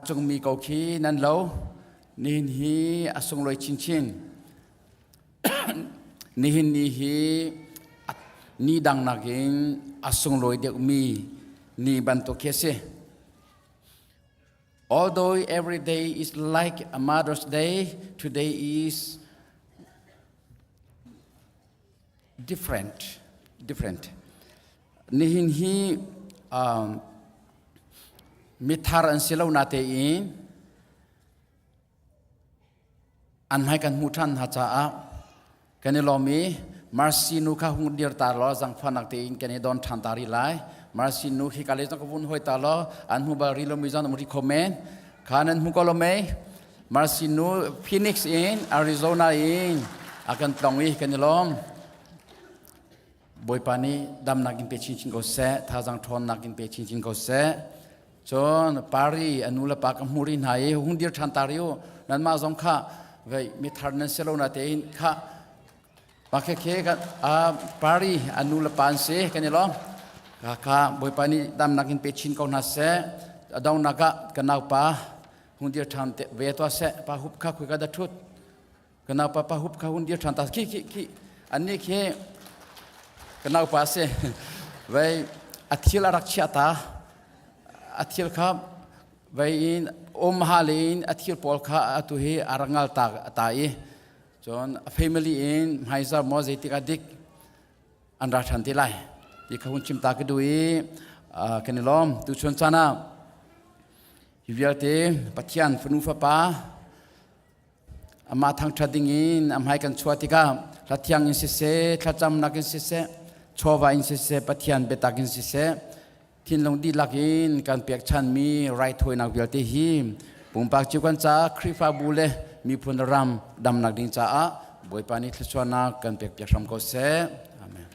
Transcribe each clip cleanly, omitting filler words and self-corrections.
Cungmi ko khi nan lo. Nihin hi a sunglawi chinchin. Nihin ni hi ni dang nakin a sunglawi deuhmi ni bantuk khi a si. Although every day is like a Mother's Day, today is different. Different. Nihin hi mithar an si lo na tein an hmai kan hmuh ṭhan hna caah kan i lawm i Mercy nu kha hung dir ta law zangfahnak tein kan i don ṭhan ta rih lai. Mercy nu khi ka le zong ka vun hoi ta law an hmu bal rih lomi zong um rih kho men. Kha nan hmu ko lo mei? Mercy nu Phoenix in Arizona in a kan tlong i kan i lawm. Bawipa nih damnak in pe chinchin ko seh, thazaang ṭhawnnak in pe chinchin ko seh. Cun Pari a nu le pa ka hmu rih hna i hung dir ṭhan ta rih u. Nanmah zong kha vei mithar nan si lo na tein kha pa khe khe kan Pari a nu le pa an si kan i lawm. Ka kha Bawipa nih damnak in pe chin ko hna seh. A donghnak ah ka naupa hung dir ṭhan te ve tuah seh. Pa hup kha khoi ka da ṭhut. Ka naupa pa hup kha hun dir ṭhan ta khi khi khi annih khi ka naupa a si. Vei a thil a rak chiah ta. A thil kha vei in um hal in a thil pawl kha atu hi a rak ngal ta ta i cun a family in hmaizar maw zeitik ah dik an ra ṭhan te lai ti kha hun chim ta ka duh i kan i lawm. Tuchun caan ah hi vialte Pathian fanu fapa Amah thangṭhat dingin a hmai kan chuah tikah hla thiang in siseh, thlacamnak in siseh, chawva in siseh, Pathian biatak in siseh, thinlung dihlak in kan pekchanmi raithawinak vialte hi pumpak cio kan caah Khrihfabu le miphun ram damnak ding caah Bawipa nih thluachuahnak kan pekpiak hram ko seh. Amen.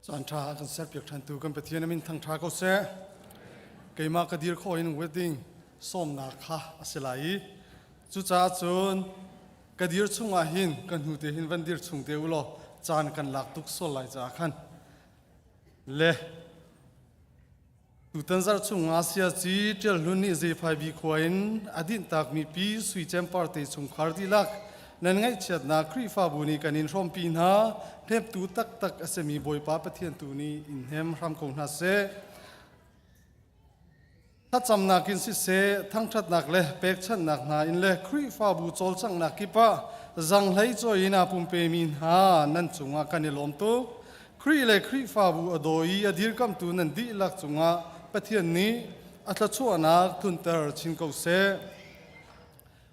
Caan ṭha a kan serpiak ṭhantu kan Pathian a min thangṭha ko seh. Keimah ka dir khawh in wedding sawmnak kha a si lai i cucaah cun ka dir chungah hin ka hnu te hin van dir chung te u law caan kan lak tuk sual lai caah khan le Tutan zarh chung Asia ci Ṭial Hlun nih Zephaibi khua in a dinhtakmi Pi Sui Cem Parte chungkhar dihlak nan ngaihchiatnak Khrihfabu nih kan in hrawmpi hna. Hneptu taktak a simi Bawipa Pathian tu nih in hnem hram ko hna seh. Thlacamnak in siseh, thangṭhatnak le pekchanhnak hna in le Khrihfabu cawlcanghnak kip ah zanghlei cawi in aa pumpemi hna nan cungah kan i lawm tuk. Khrih le Khrihfabu a daw i a dirkamhtu nan dihlak cungah Pathian nih a thluachuahnak tlunter chin ko seh.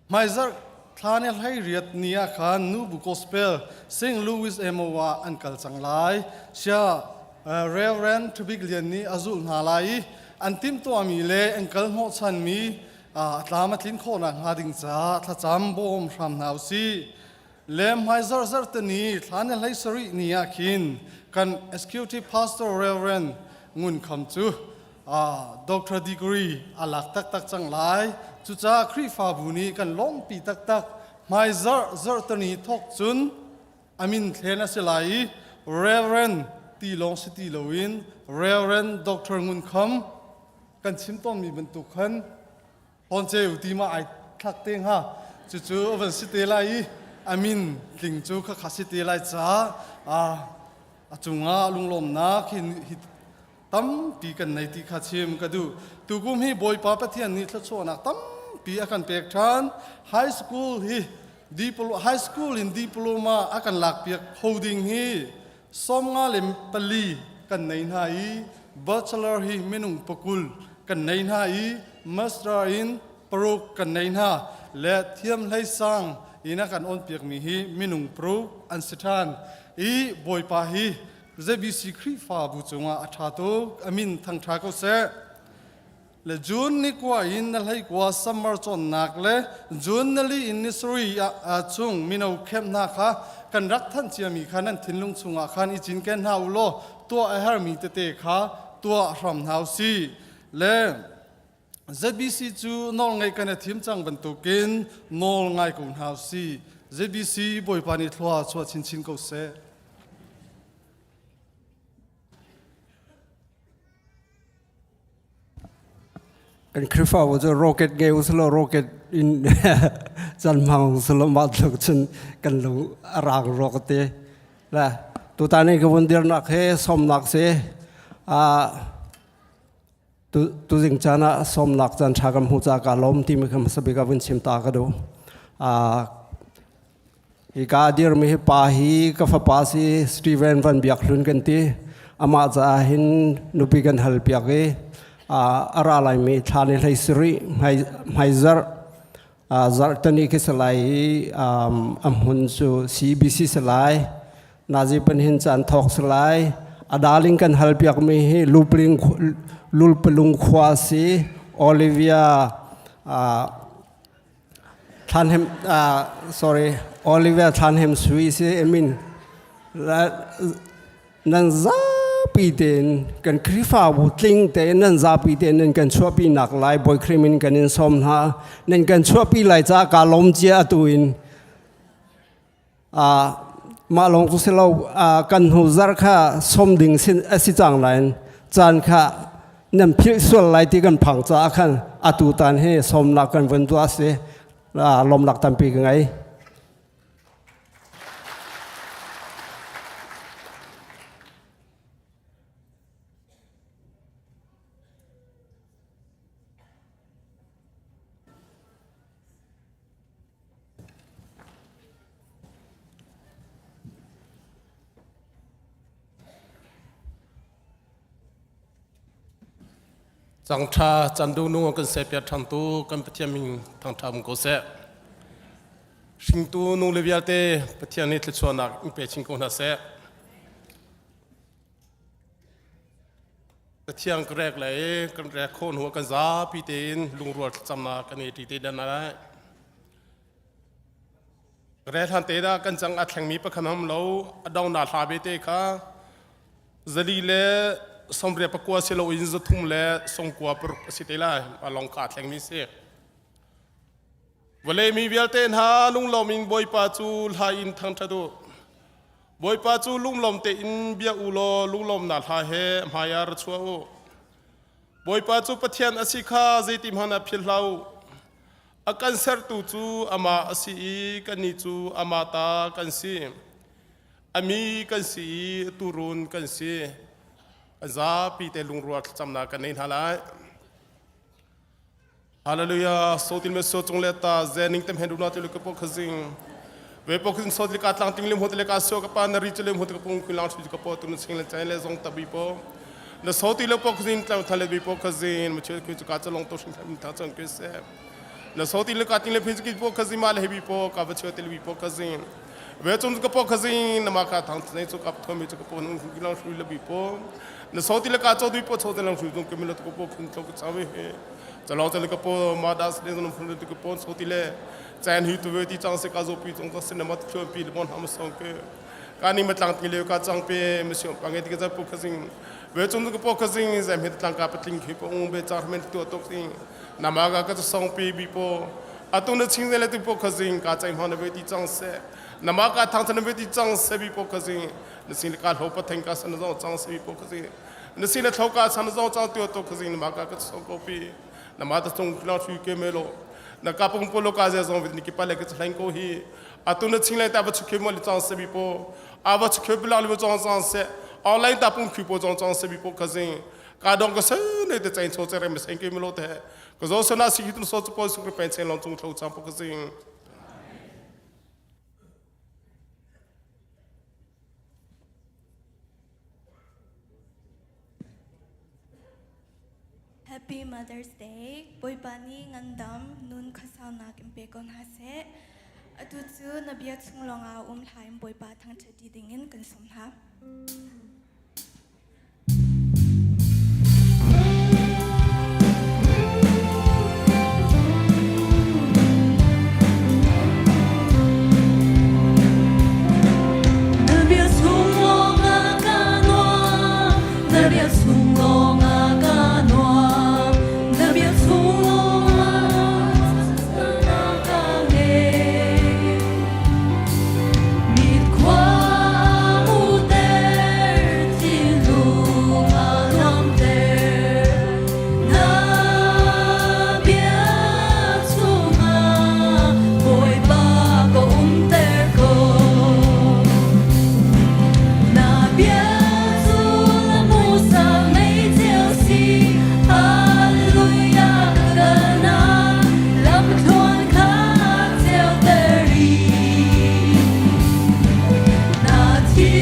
Hmaizarh thla ni 18 ni ah khan Nubu Gospel St. Louis MO ah an kal cang lai. Sia Reverend Tubik Lian nih a zulh hna lai i an timhtuahmi le an kal hnawhchanmi a tlam a tlin khawhnak hnga ding caah thlacam bawm hram hna u sih. Le hmaizarh zarhteni thla ni 17 ni ah khin kan executive pastor Reverend Ngun Kham cu doctor degree a lak taktak cang lai. Cucaah Khrihfabu nih kan lawmhpi taktak. Hmaizarh zarhteni thawk cun a min thlen a si lai i Reverend ti lawng si ti loin Reverend Dr. Ngun Kham kan chim tawnmi bantuk khan Hlawn ti ma ai thlak te hnga cucu a van si te lai i a min tling cu khakha si te lai caah a cungah lunglawmnak hi, hi tampi kan nei ti kha chim ka duh tukum hi Bawipa Pathian nih thluachuahnak tampi a kan pek ṭhan high school hi high school in diploma a kan lakpiak kho ding hi 54 kan nei hna i bachelor hi minung 20 kan nei hna i master in paruk kan nei hna le thiam hlei sang in a kan awnpiakmi hi minung paruk an si ṭhan i Bawipa hi ZBC Khrihfabu cungah a ṭha tuk a min thangṭha ko seh. Le June ni kua in na 19 summer cawnnak le June 4 in ni 7 ah chung mino camp hna kha kan rak thanh ciami kha nan thinlung chungah khan i cinken hna u law tuah a hermi tete kha tuah hram hna u sih. Le ZBC cu nawlngaih kan i thim cang bantukin nawl ngai ko hna usih. ZBC Bawipa nih thlua chuah chinchin ko seh. Kan Khrihfabu cu rocket ngei usilo rocket in can hmang usilo mah tluk cun kan lung a raang rua ka ti. La tutan i ka vun dirnak he sawmnak si. Tu tuzing caan ah sawmnak caan ṭha kan hmuh caah kaa lawm timi kha hmasa bik ah vun chim ta ka duh. Hika a dirmi hi pa hi ka fapa si Steven Van Biak Hlun kan ti. Amah caah hin nupi kan hal piak i a ra laimi thla ni hlei sarih hmaizarh zarhtani khi si lai i a hmun cu CBC si lai. Nazi pan hin caan thawk si lai. A darling kan hal piakmi hi Lupling Lulpalung khua si Olivia Thlanhem sorry Olivia Thlanhem Sui si min nan zapi tein kan Khrihfabu tling tein nan zapi tein nan kan chuahpi nak lai Bawi Khrih min kan in sawm hna nan kan chuahpi lai caah kaa lawm cia atu in Mah lawng cu si lo kan hnu zarh kha sawm ding a si cang nain caan kha nan philh sual lai ti kan phang caah khan atu tan hi sawmnak kan vun tuah a si. Lawmnak tampi ka ngei. Cangṭha candu nu kan sepiak ṭhantu kan Pathian min thangṭha um ko seh. Hringtu nu le vialte Pathian nih thluachuahnak in pe chin ko hna seh. Pathian ka rek le kan rek khawh hnu kan zapi tein lungrual thlacamnak kan i ṭi te dan lai. Re hlan te dah kan cang a thlengmi pakhat ham lo a dong na hla be te kha zali le somria pakua si lo in zathum le songkua paruk a si te lai a long ka thlengmi si. Vawlei mi vialte hna lunglawm in Bawipa cu hla in thangṭhat u. Bawipa cu lunglawm tein bia u law lunglawmnak hla he hmaiah ra chuah u. Bawipa cu Pathian a si kha zeitihmanh ah philh hlah u. A kan sertu cu amah a si i kannih cu amah ta kan si. A mi kan si i tuurun kan si. Kan zapi te lungrual thlacamnak kan nei hna lai. Hallelujah so tin me so chung le ta zening tem hen runa tulu ka po khazing ve po khazing so ka tlang ting lim hot le ka so ka pa na ri chule hot ka pung khilang chu ka po tun sing le chai le zong ta bi po na so ti le po khazing tlang thale bi po khazing ma che khu ka chalong to sing tham tha chang ke se na so ti le ka ting le phin ki po khazing ma le bi po ka ba che te bi po khazing ve chung ka po khazing na ma ka thang nei chu ka tho mi chu ka po nung khilang shu le bi po na so ti le ka cho bi po cho te lang shu jong ke mi le ko po khun tlo ka chawe he chalong chale ka po ma das le zon phun tu ka pon so ti le chan hi tu ve ti chang se ka zo pi chong ka cinema thlo pi le bon ham song ke ka ni ma tlang ti le ka chang pe mi siong pa nge ti ka za po khasing ve chung ka po khasing zam he tlang ka patling khi po ung be char men tu tok sing nama ga ka song pi bi po atu na ching le tu po khasing ka chai hon ve ti chang se nama ka thang chan ve ti chang se bi po khasing na sing ka hlo pa theng ka san zo chang se bi po khasing na si na thlo ka chan zo chang tio to khazing na ma ka ka so ko pi na ma ta chung khla thu ke me lo na ka pung po lo ka ze zong ni ki pa le ka chlain ko hi atu na ching lai ta ba chukhe mo li chang se bi po a ba chukhe bi la li chang chang se online ta pung khu po chang chang se bi po khazing ka dong ka se ne te chain cho che re me seng ke me lo te ka zo se na si hi tu so chu po su pe chen long chung thlo chang po khazing. Happy Mother's Day. Bawipa nih ngandam nun khuasaunak in pe ko hna seh. Atu cu na bia chung lawngah um hlah in Bawipa thangṭhat ti dingin kan sawm hna. Na bia chung lawngah ka nuam, na bia chung lawngah ka nuam, na bia chung.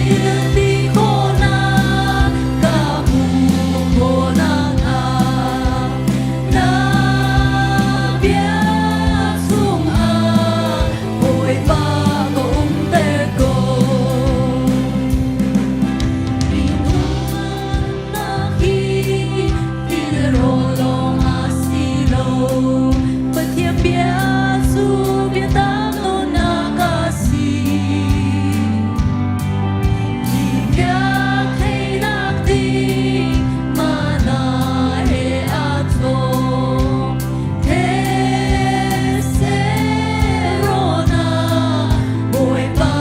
Thil ti khawhnak ka hmuh khawhnak hnga na bia chungah Bawipa ka umter ko. Minung hi tilrawl lawng a si lo, Pathian bia cu biatak lonak a si. Hi bia theihnak ding mana he aa thawk. These rawn ah Bawipa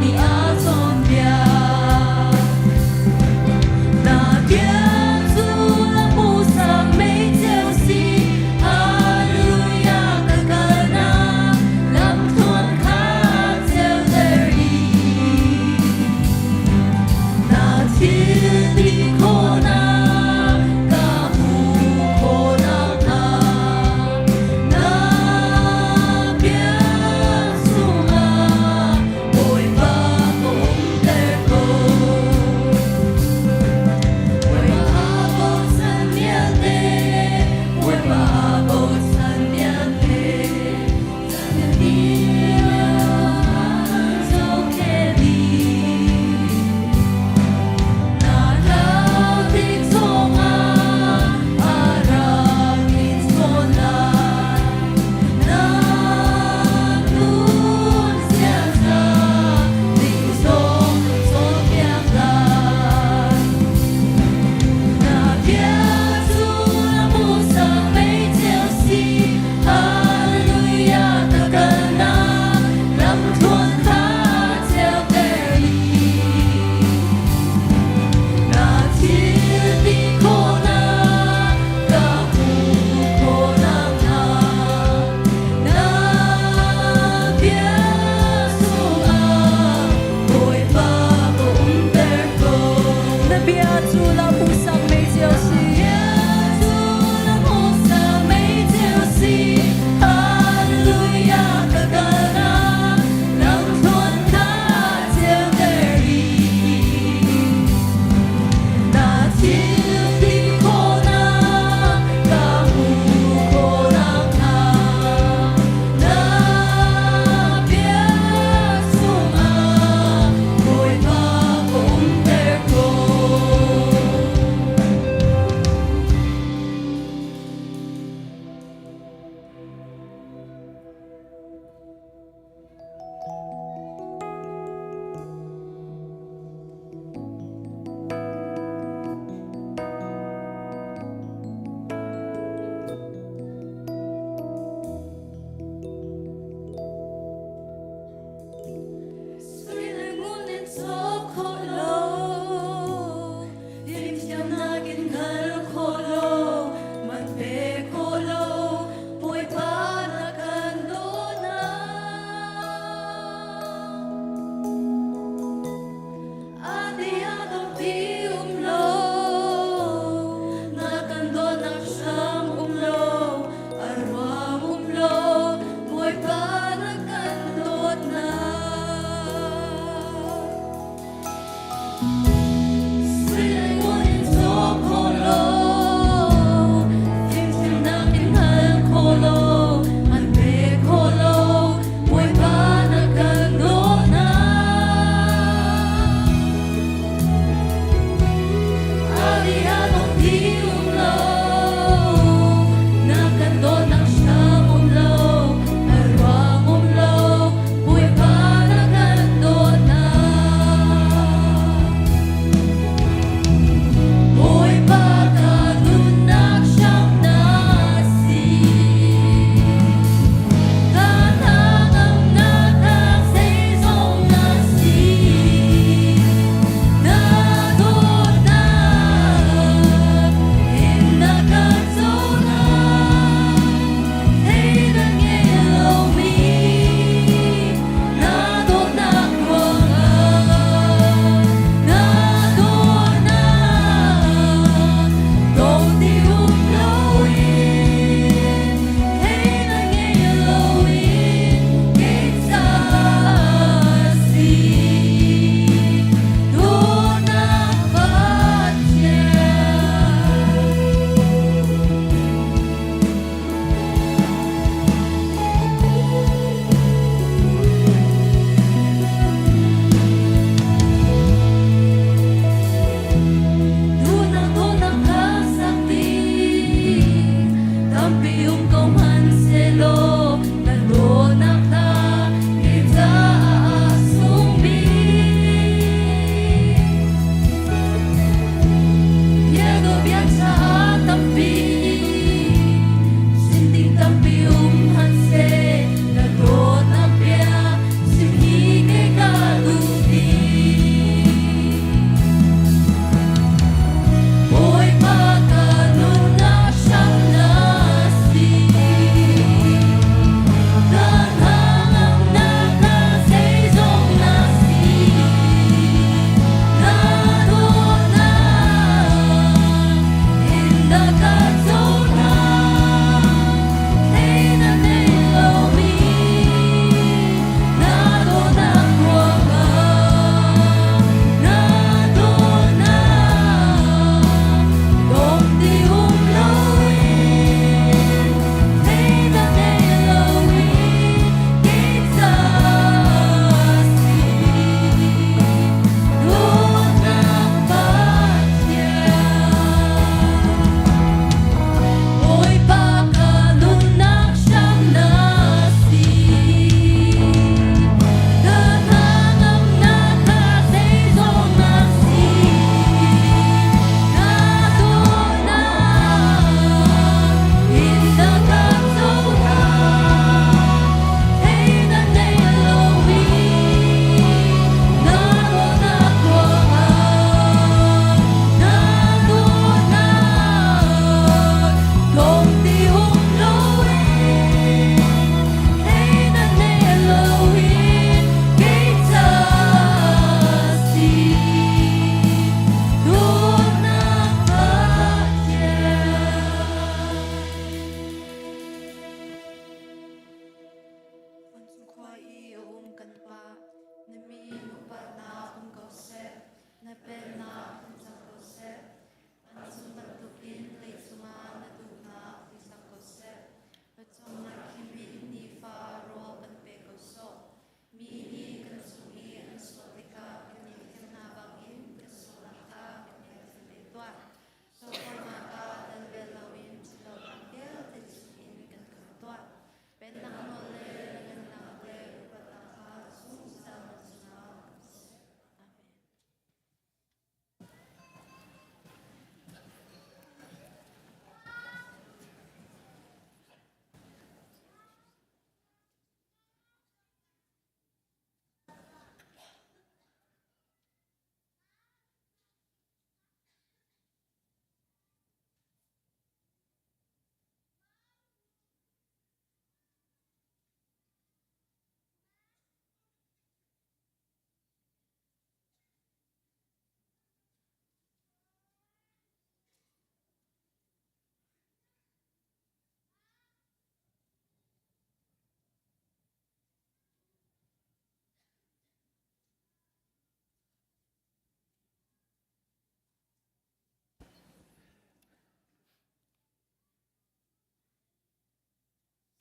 nih a cawnpiak. Na bia cu na hmuhsak meiceu si, Hallelujah ka kalnak lamthluan kha ceuter i. Na thil ti khawhnak ka hmuh khawhnak hnga na bia chungah Bawipa ka umter ko. Bawipa bochan vialte, Bawipa bochan vialte, Na ral chungah a rak in chawn lai. Na nun ziaza ding zong cawnpiak lai. Na bia cu na hmuhsak meiceu si, Hallelujah ka kalnak lamthluan kha ceuter i. Na thil ti khawhnak ka hmuh khawhnak hnga na bia chungah Bawipa ka umter ko. Na bia cu la hmuhsak meiceu si. Bia cu la hmuhsak meiceu si. Hallelujah ka kalnak lamthluan kha ceuter i. Na thil ti khawhnak ka hmuh khawhnak hnga na bia chungah Bawipa ka umter ko. Sui le ngun in cawk khawh lo, fimthiamnak in hngal khawh lo, man pe khawh lo, Bawipa na kan dawtnak. A ti a dong ti um lo, na kan dawtnak hram um lo, a ruang um lo, Bawipa na kan dawtnak. Sui le ngun in cawk khawh lo, fimthiamnak in hngal khawh lo, man pe khawh lo, Bawipa na kan dawtnak. A li a dong ti um lo, na kan dawtnak hram um lo, a ruang um lo, Bawipa na kan dawtnak.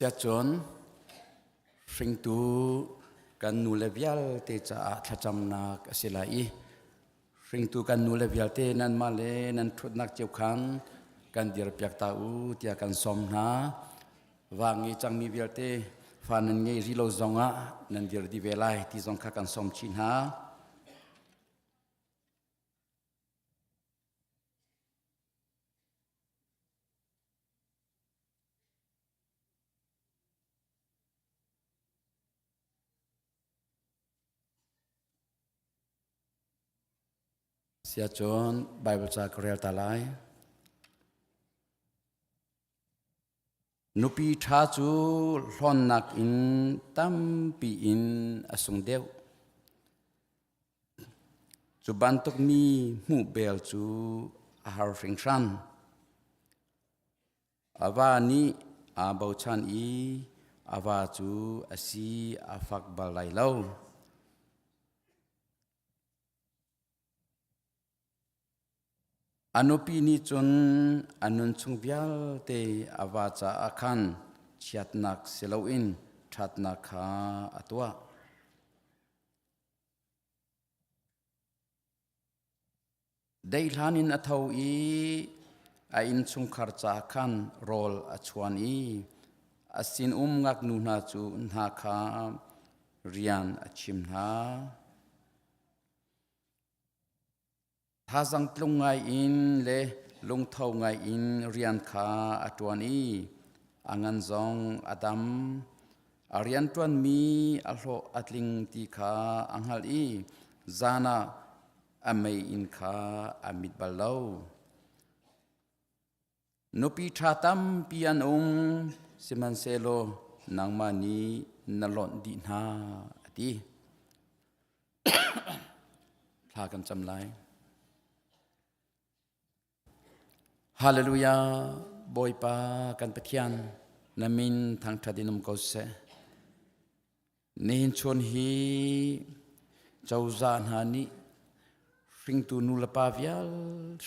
Tiahcun hringtu kan nule vialte caah thlacamnak a si lai i hringtu kan nule vialte nanmah le nan ṭhutnak cio khan kan dirpiak ta u tiah kan sawm hna. Va ngei cangmi vialte fa nan ngei rih lo zongah nan dir dih ve lai ti zong kha kan sawm chih hna. Siacun Bible ca ka rel ta lai. Nupi ṭha cu hlawnnak in tampi in a sung deuh. Cu bantuk mi hmuh bel cu a har hringhran. A va nih aa bochan i a va cu a si a fak bal lai lo. A nupi nih cun a nunchung vialte a va caah khan chiatnak si loin ṭhatnak kha a tuah. Deihlan in a tho i a innchungkhar caah khan rawl a chuan i a sinum ngaknu hna cu hna kha rian a chim hna. Thazang tlung ngai in le lungtho ngai in rian kha a ṭuan i a ngan zong a dam. A rianṭuanmi a hlawh a tling ti kha a hngalh i zan ah a meiinn kha a mit bal lo. Nupi ṭha tampi an um, sihmanhsehlaw nangmah nih na lonh dih hna, a ti. Thla kan cam lai. Hallelujah, Bawipa kan Pathian, na min thangṭhat in um ko seh. Nihin chun hi cozah hna nih hringtu nu le pa vial,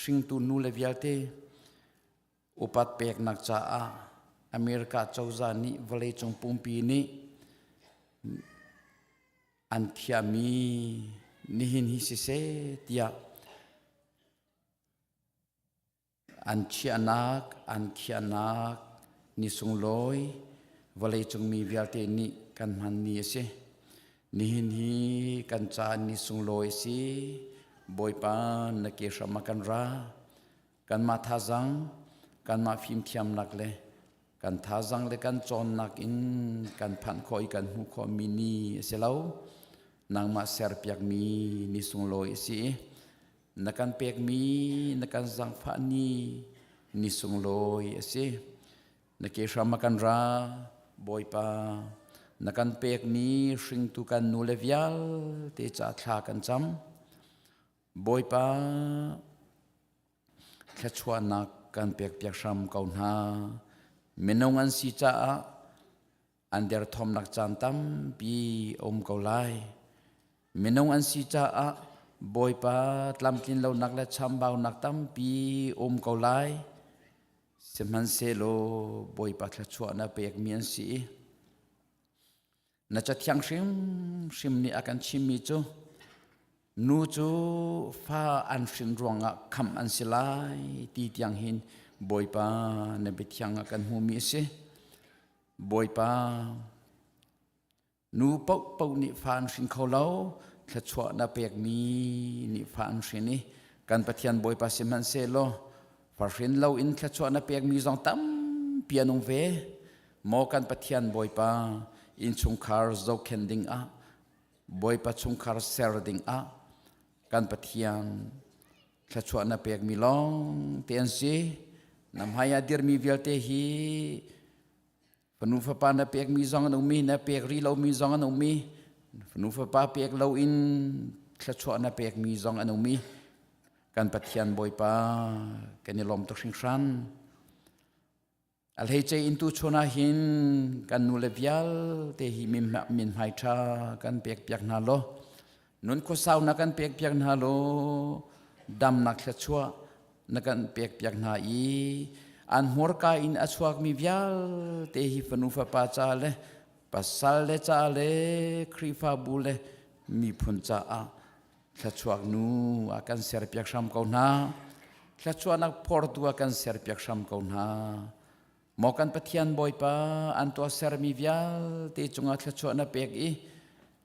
hringtu nu le vialte upat peknak caah America cozah nih vawleicung pumpi nih an thiahmi nihin hi siseh tiah An chiahnak, an khiahnak ni sunglawi vawleicung mi vialte nih kan hman ni a si. Nihin hi kan caah ni sunglawi a si. Bawipa na ke hram ah kan ra. Kanmah thazang, kanmah fimthiamnak le kan thazang le kan cawnnak in kan phanh khawh i kan hmuh khawhmi ni a si lo. Nangmah serpiakmi ni sunglawi a si i na kan pekmi na kan zangfah ni ni sunglawi a si. Na ke hram a kan ra, Bawipa, na kan pekmi hringtu kan nu le vialte ca thla kan cam. Bawipa, thluachuahnak kan pekpiak hram ko hna. Minung an si caah an derthawmnak caan tampi a um ko lai. Minung an si caah Bawipa tlamtlin lonak le chambaunak tampi um ko lai. Sihmanhsehlaw Bawipa thluachuah na pekmi an si i na cathiang hrimhrim nih a kan chimmi cu nu cu fa an hrin ruangah khamh an si lai ti tiang hin Bawipa na biathiang ah kan hmumi a si. Bawipa, nu paohpaoh nih fa an hrin kho lo, thluachuah na pekmi nih fa an hrin i kan Pathian Bawipa sihmanhsehlaw fa hrin lo in thluachuah na pekmi zong tampi an um ve. Maw kan Pathian Bawipa, innchungkhar zohkhenh ding ah, Bawipa chungkhar ser ding ah kan Pathian thluachuah na pekmi lawng te an si. Na hmai ah dirmi vialte hi fanu fapa na pekmi zong an um i na pek rih lomi zong an um i fanu fapa pek loin thluachuah na pekmi zong an um i kan Pathian Bawipa kan i lawm tuk hringhran. A hleice in tuchun ah hin kan nule vialte hi min hmai ṭha kan pekpiak hna law nun khuasau na kan pekpiak hna law damnak thluachuah na kan pekpiak hna i. An hmurka in a chuakmi vialte hi fanu fapa ca le pasal le ca le Khrihfabu le miphun caah thluachuak nu a kan serpiak hram ko hna. Thluachuahnak phortu a kan serpiak hram ko hna. Maw kan Pathian Bawipa an tuahsermi vialte cungah thluachuah na pek i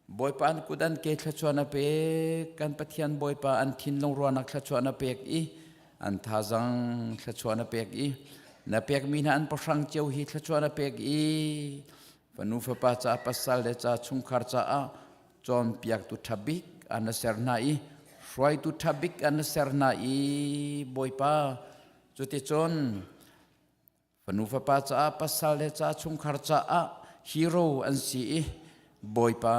Bawipa an kut an ke thluachuah na pek kan Pathian Bawipa an thinlung ruahnak thluachuah na pek i an thazang thluachuah na pek i na pekmi hna an pahrang cio hi thluachuah na pek i fanu fapa ca pasal le ca chungkhar caah cawnpiaktu ṭha bik an na ser hna i hruaitu ṭha bik an na ser hna i Bawipa cuticun Fanu fapa caah pasal le ca chungkhar caah hero an si i Bawipa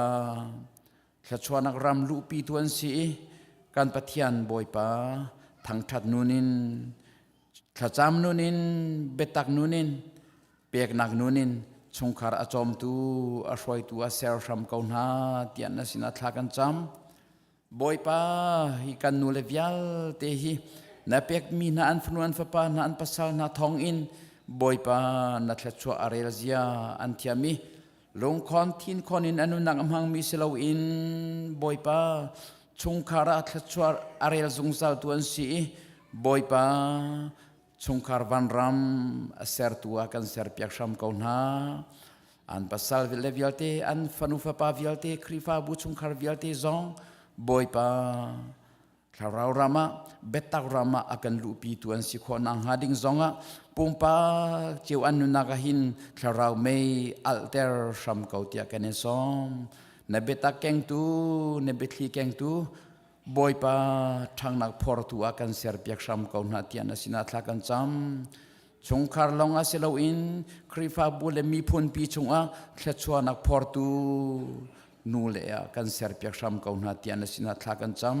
thluachuahnak ram luhpitu an si i kan Pathian Bawipa thangṭhat nun in thlacam nun in biatak nun in peknak nun in chungkhar a cawmtu a hruaitu a ser hram ko hna tiah na sinah thla kan cam. Bawipa, hi kan nule vialte hi na pekmi hna an fanu an fapa hna an pasal hna thawngin Bawipa na thluachuah a rel zia an thiam i lungkhon thinkhon in a nunnak a hmangmi si loin Bawipa chungkhar ah thluachuah a rel zungzal tu an si i Bawipa chungkhar vanram a sertu ah kan serpiak hram ko hna. An pasal le vialte, an fanu fapa vialte, Khrihfabu chungkhar vialte zong Bawipa thlarau ram ah biatak ram ah a kan luhpi tu an si khawh nakhnga ding zongah pumpak cio an nunnak ah hin thlarau mei alhter hram ko tiah kan in sawm. Na biatak kengtu, na biathli kengtu, Bawipa ṭhangnak phortu ah kan serpiak hram ko hna tiah na sinah thla kan cam. Chungkhar lawng ah si loin Khrihfabu le miphunpi chungah thluachuahnak phortu nu le ah kan serpiak hram ko hna tiah na sinah thla kan cam.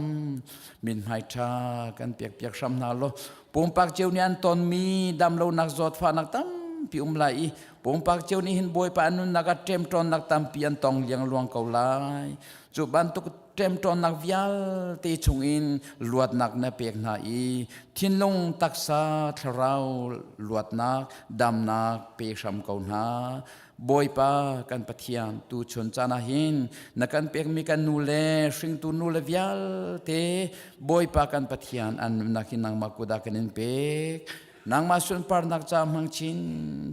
Mithmai ṭha kan pekpiak hram hna law pumpak cio nih an tonmi damlonak zawtfahnak tampi um lai i pumpak cio nih hin Bawipa an nunnak ah ṭemṭawnnak tampi an tong liangluang ko lai. Cu bantuk ṭemṭawnnak vialte chungin luatnak na pek hna i thinlung taksa thlarau luatnak damnak pe hram ko hna. Bawipa kan Pathian tuchun caan ah hin na kan pekmi kan nu le hringtu nu le vialte Bawipa kan Pathian an nunnak hi nangmah kut ah kan in pek. Nangmah sunparnak ca hmang chin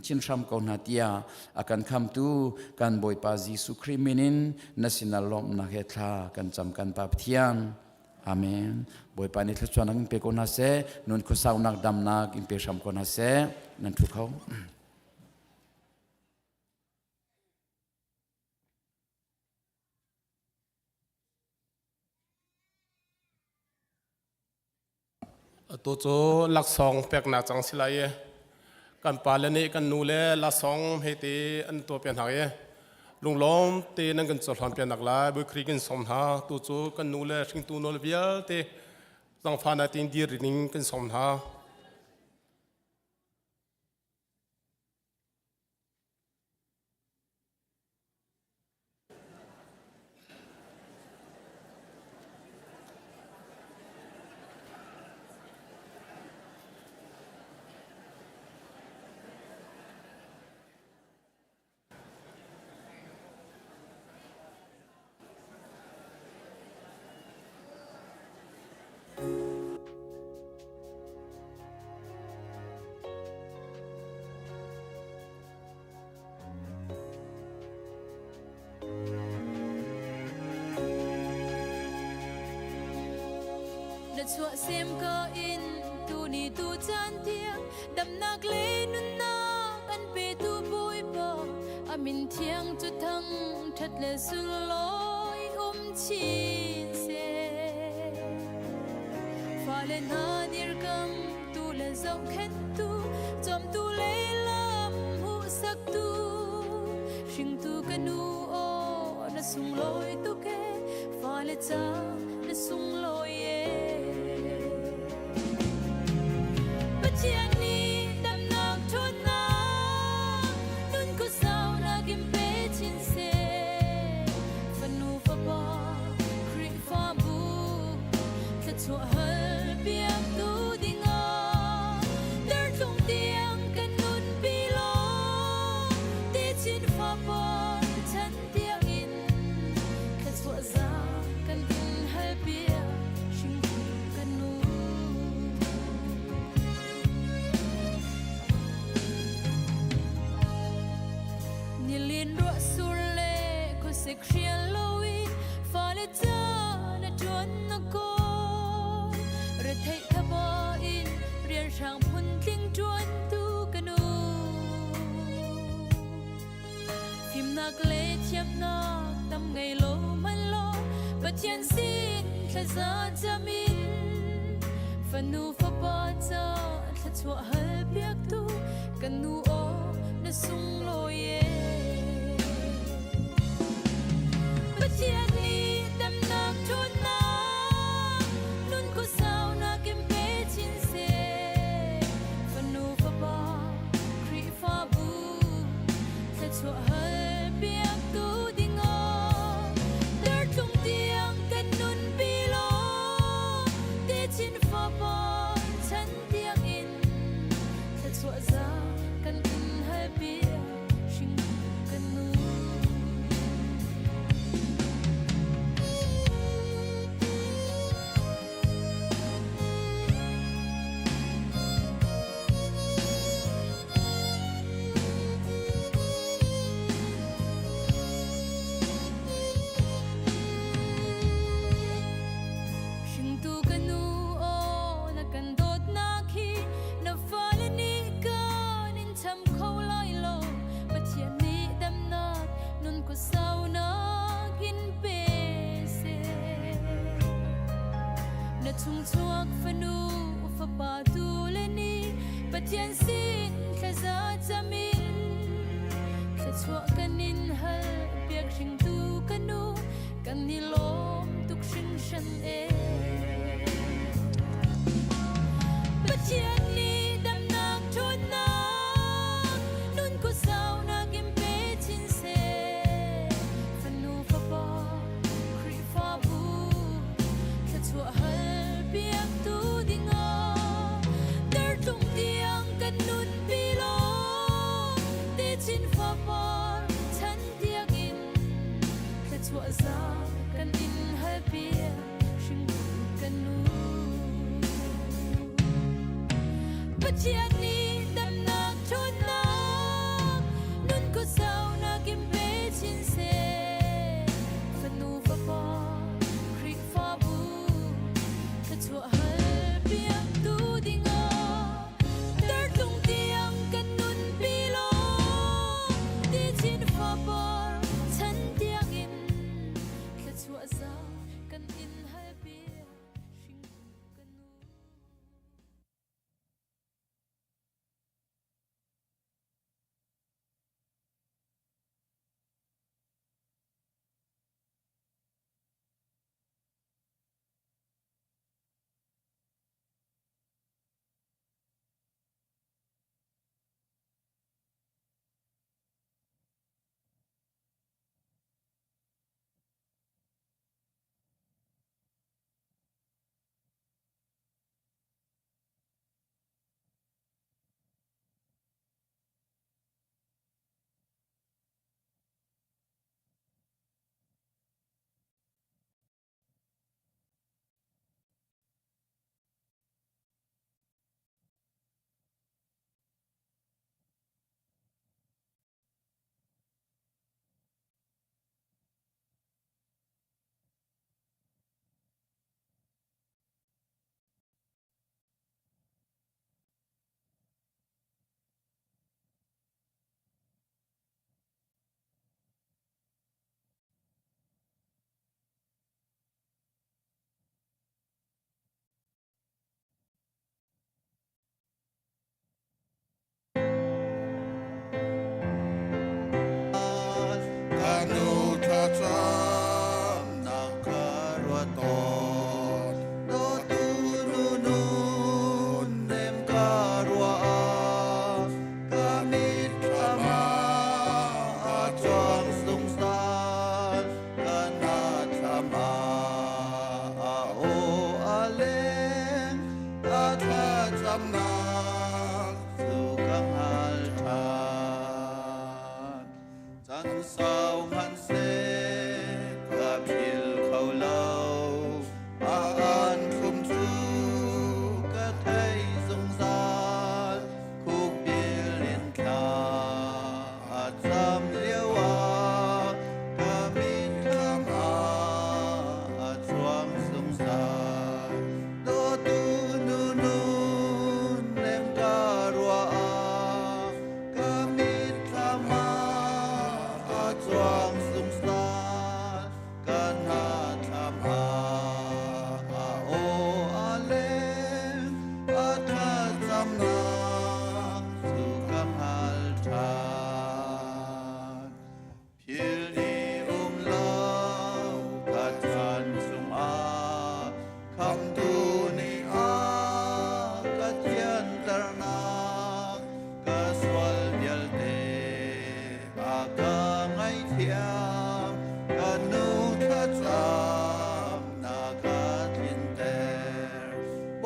chin hram ko hna tiah a kan khamtu kan Bawipa Jesuh Khrih min in na sinah lawmhnak he thla kan cam kan Pa Pathian. Amen. Bawipa nih thluachuahnak in pe ko hna seh, nun khuasaunak damnak in pe hram ko hna seh. Nan thu kho. Atu cu laksawng peknak cang si lai i kan pale nih kan nu le laksawng hei ti an tuah piak hna i lunglawm te nan kan cohlan piak nak lai Bawi Khrih kan sawm hna. Tu cu kan nu le hringtu nawl vialte zangfahnak tin dir ning kan sawm hna. Na chuahsem ka in tuni tu caan tiang damnak le nunnak an petu Bawipa a min thiang cu thang ṭhat le sunglawi um chin seh. Fale hna dirkam tu le zohkhenhtu cawmtu lehlam hmuhsaktu hringtu ka nu aw na sunglawi tuk e fale ca na sunglawi e Pathian nih damnak ṭhawnnak nun khuasaunak in pe chin seh fanu fapa Khrihfabu thluachuah hal piaktu dingah dartlung tiang. Retheih thabo in rianhrang phuntling ṭuantu ka nu. Fimnak le thiamnak tam ngei lo hmanh law Pathian sin thlaza cam in fanu fapa ca thluachuah hal piaktu kan nu aw na sunglawi e. Pathian nih damnak ṭhawnnak nun khuasaunak in pe chin seh. Fanu fapa Khrihfabu thluachuah hal piaktu dingah dartlung tiang kan nunpi law techin fapa chan tiangin thluachuah za kan in hal piak hring kan nu. Hringtu ka nu aw na kan dawtnak hi na fale nih kan in cham kho lai lo. Pathian nih damnak nun khuasaunak in pe seh. Na chungchuak fanu fapa tu le ni Pathian sin thlaza cam in thluachuah kan in hal piak hringtu ka nu kan i lawm tuk hringhran e. Pathian nih damnak ṭhawnnak nun khuasaunak in pe chin seh. Fanu fapa Khrihfabu thluachuah hal piaktu dingah dartlung tiang kan nunpi law techin fapar chan tiangin thluachuah za kan in hal piak hringtu kan nu. Pathian nih damnak ṭhawnnak nun khuasaunak in pe chin seh. Fanu fapa Khrihfabu thluachuah hal piaktu dingah dartlung tiang kan nunpi law techin fapar chan tiangin thluachuah za kan in hal piak hringtu kan nu. Kanu thlacam nak ka ruat tawn dawtu nu nun nem ka ruah ka mitthlam ah a cuang zungzal ka hnathlam ah a aw a leng a thlacamnak cu ka hngal ṭhan. Chan sau hmanhseh ka phil kho lo, a an thlum cu ka thei zungzal. Khukbil in thla a cam lio ah ka mitthlam ah a cuang zungzal. Dawtu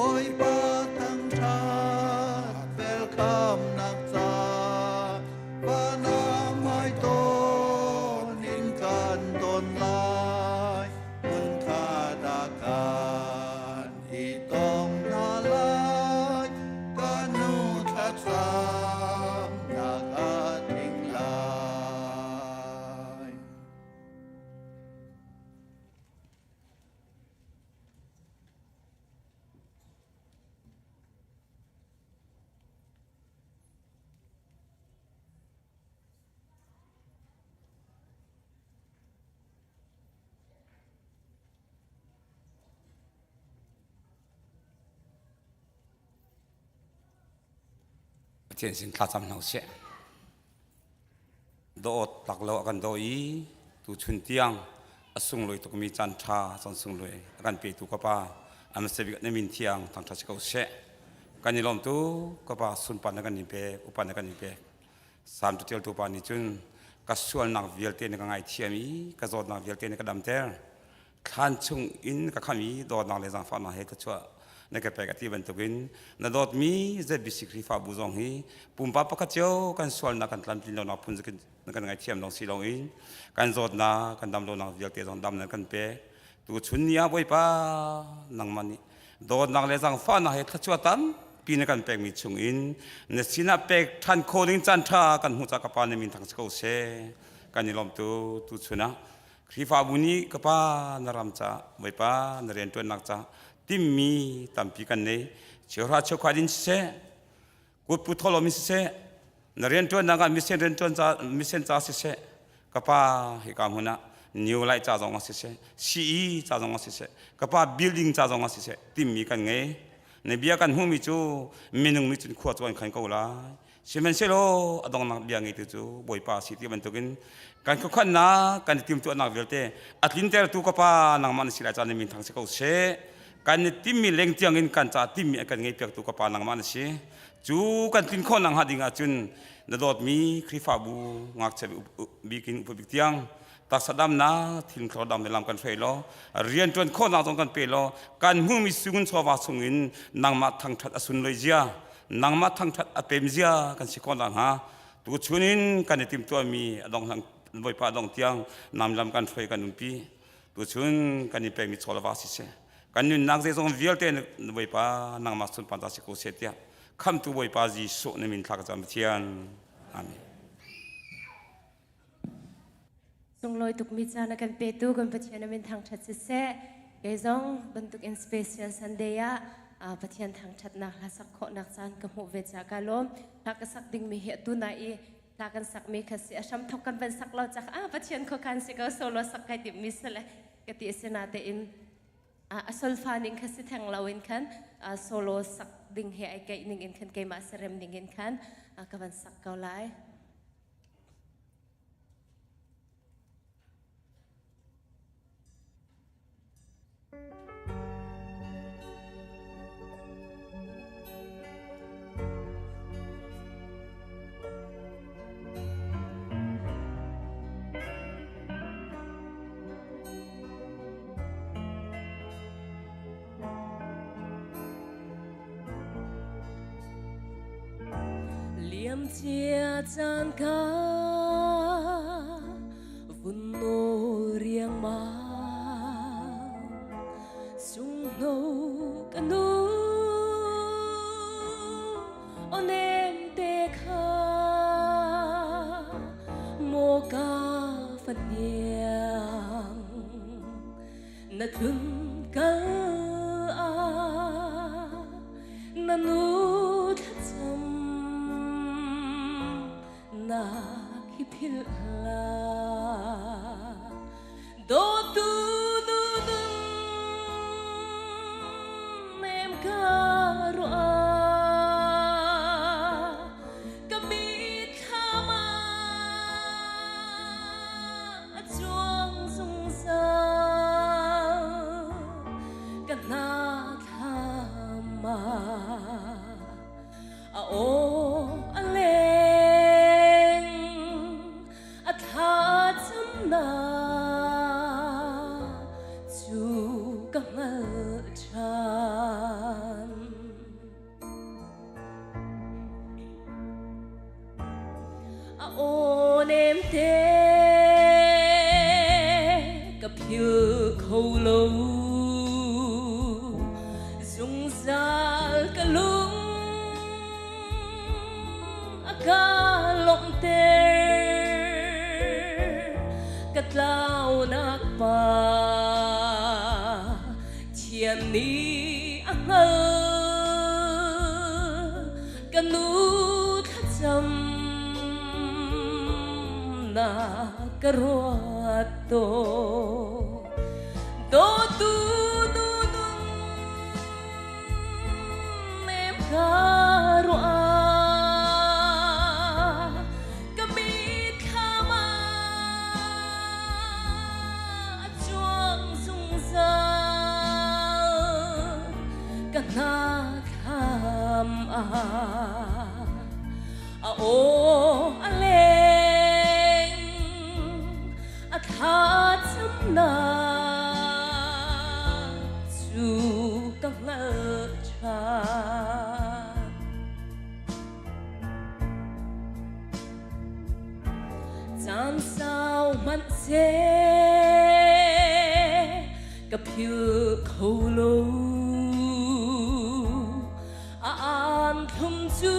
Bawipa thangṭhat velkhamnak ca vanah hmaitonh in kan don lai. Hmunkhat ah kan i tong hna lai. Ka nu thlacamnak a tling lai. Pathian sin thlacam hna usih. Dawt tak lo a kan daw i tuchun tiang a sunglawi tukmi caan ṭha caan sunglawi a kan petu ka pa a hmasa bik na min thiang thangṭhat si ko seh. Kan i lawm tu ka pa sunparnak kan in pek upat na kan in pek. Salm caṭialtu pa nih cun ka sualnak vialte na ka ngaithiam i ka zawtnak vialte na ka damter. Thlan chung in ka kham i dawtnak le zaangfahnak he thluachuah na ka pek a ti bantukin na dawtmi ZBC Khrihfabu zong hi pumpak pakhat cio kan sualnak kan tlamtlin lonak phun na kan ngaithiam lawng si loin kan zawtnak kan dam lonak vialte zong dam nan kan pek. Tuchun ni ah Bawipa nangmah nih dawtnak le zaangfahnak he thluachuah tampi na kan pekmi chung in na sinah pek ṭhan khawh ding caan ṭha kan hmuh caah ka Pa na min thang si ko seh. Kan i lawm tu tuchun ah Khrihfabu nih ka pa na ram ca Bawipa na rianṭuannak ca timmi tampi kan nei. Cheuhra cheukhat in siseh, kutpu thawhlawm in siseh, na rianṭuannak ah mission rianṭuan ca mission ca siseh, ka pa hika hmun ah New Light ca zong ah siseh, CE ca zong ah siseh, ka pa building ca zong ah siseh timmi kan ngei. Na bia kan hmuhmi cu minung nih cun khua cu an khan ko lai. Sihmanhsehlaw a donghnak bia ngeitu cu Bawipa a si ti bantukin kan khuakhannak kan i timtuahnak vialte a tlintertu ka Pa nangmah na si lai caan na min thang si ko seh. Kan i timmi leng tiangin kan ca timmi a kan ngeihpiaktu ka Pa nangmah na si. Cu kan tlin khawh nakhnga ding ahcun na dawtmi Khrihfabu ngakchia bikin upa bik tiang taksa damnak thinthlo dam le lam kan hruai law rianṭuan khawhnak zong kan pe law kan hmuhmi sungun chawva chungin nangmah thangṭhat a sunloi zia nangmah thangṭhat a pem zia kan si khawh nakhnga tuchun in kan i timhtuahmi a dong Bawipa dong tiang nam lam kan hruai kan umpi tuchun kan i pekmi chawlva siseh kan nunnak zeizong vialte Bawipa nangmah sunpar ta si ko seh tiah khamtu Bawipa Jesuh na min thla ka cam Pathian amen. Sunglawi tukmi caan a kan petu kan Pathian a min thangṭhat siseh. Kei zong bantukin special Sunday ah Pathian thangṭhatnak hla sak khawhnak caan ka hmuh ve caah ka lawm. Hla ka sak dingmi hi atu na i hla kan sakmi kha si a hram thok kan van sak lo cak ah Pathian khuakhan si ko solo sak kai timmi sale ka ti si na tein a solfa ning kha si theng lo in khan solo sak ding he ai keih ning in khan keimah serem ning in khan ka van sak ko lai. Liamcia caan kha vun nawl riangmang sunghno ka nu aw nem te kha maw ka fahniang na tlun kal ah na nu thlacam nak hi philh hlah dawtu nu nun nem ka ruah ka mitthlam ah a cuang zungzal ka hna thlam ah. nem te ka philh kho lo. Zungzal ka lung a ka lawmhter, ka tlaunak pa thian nih a hngalh, ka nu thlacam na ka ruat tawn. Dawtu nu nun nem ka ruah, ka mitthlam ah a cuang zungzal, ka hnathlam ah a aw a leng, a thlacamnak cu ka hngalh ṭhan. Caan sau hmanh seh ka philh kho lo, a aan thlum cu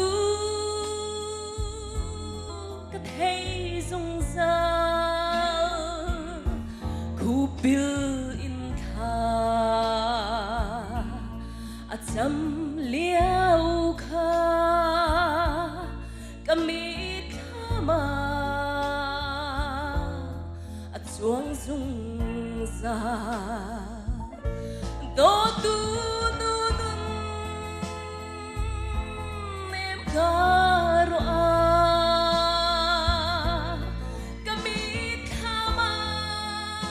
ka thei zungzal, khupil in thla a cam lio kha ka mitthlam ah a cuang zungzal. Dawtu nu nun nem ka ruah, ka mitthlam ah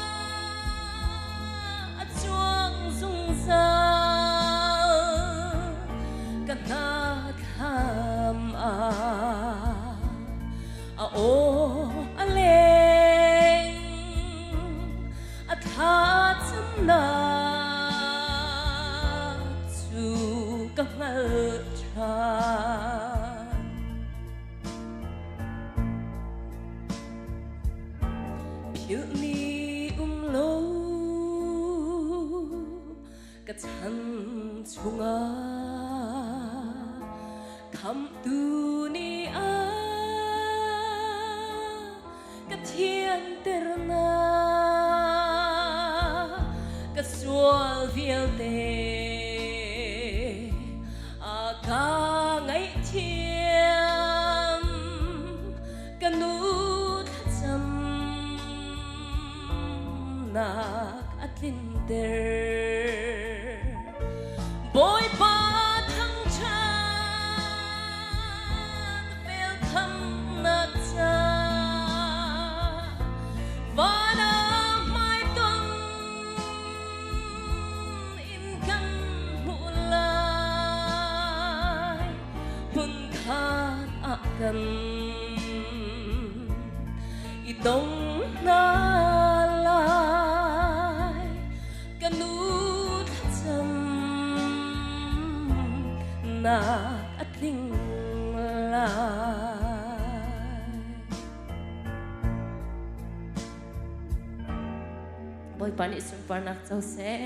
a cuang zungzal, ka hnathlam ah a aw a leng, a thlacamnak cu ka hngalh ṭhan. Philh ni um lo ka chan chungah khamhtu nih a ka thianternak, ka sual vialte a ka ngaihthiam, ka nu thlacamnak a tlinter. Bawipa thangṭhat velkhamnak ca van ah hmaitonh in kan hmuh lai, hmunkhat ah kan i dong hna lai, ka nu thlacamnak a tling lai. Bawipa nih sunparnak co seh.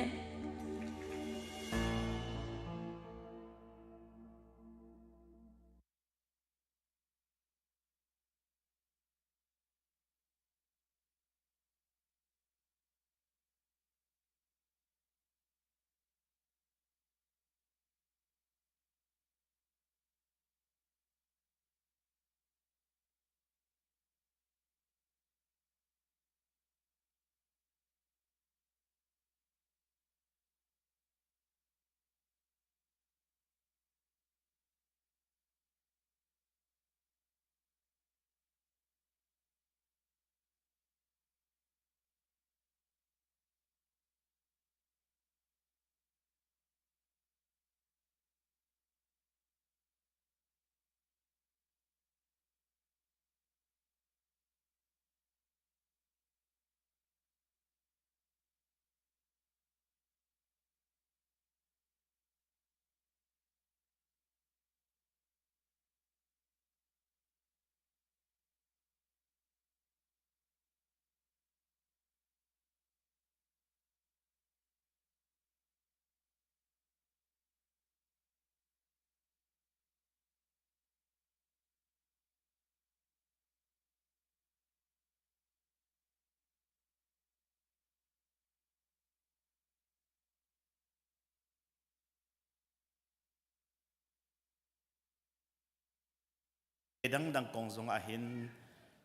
Dangdang kong zong ah hin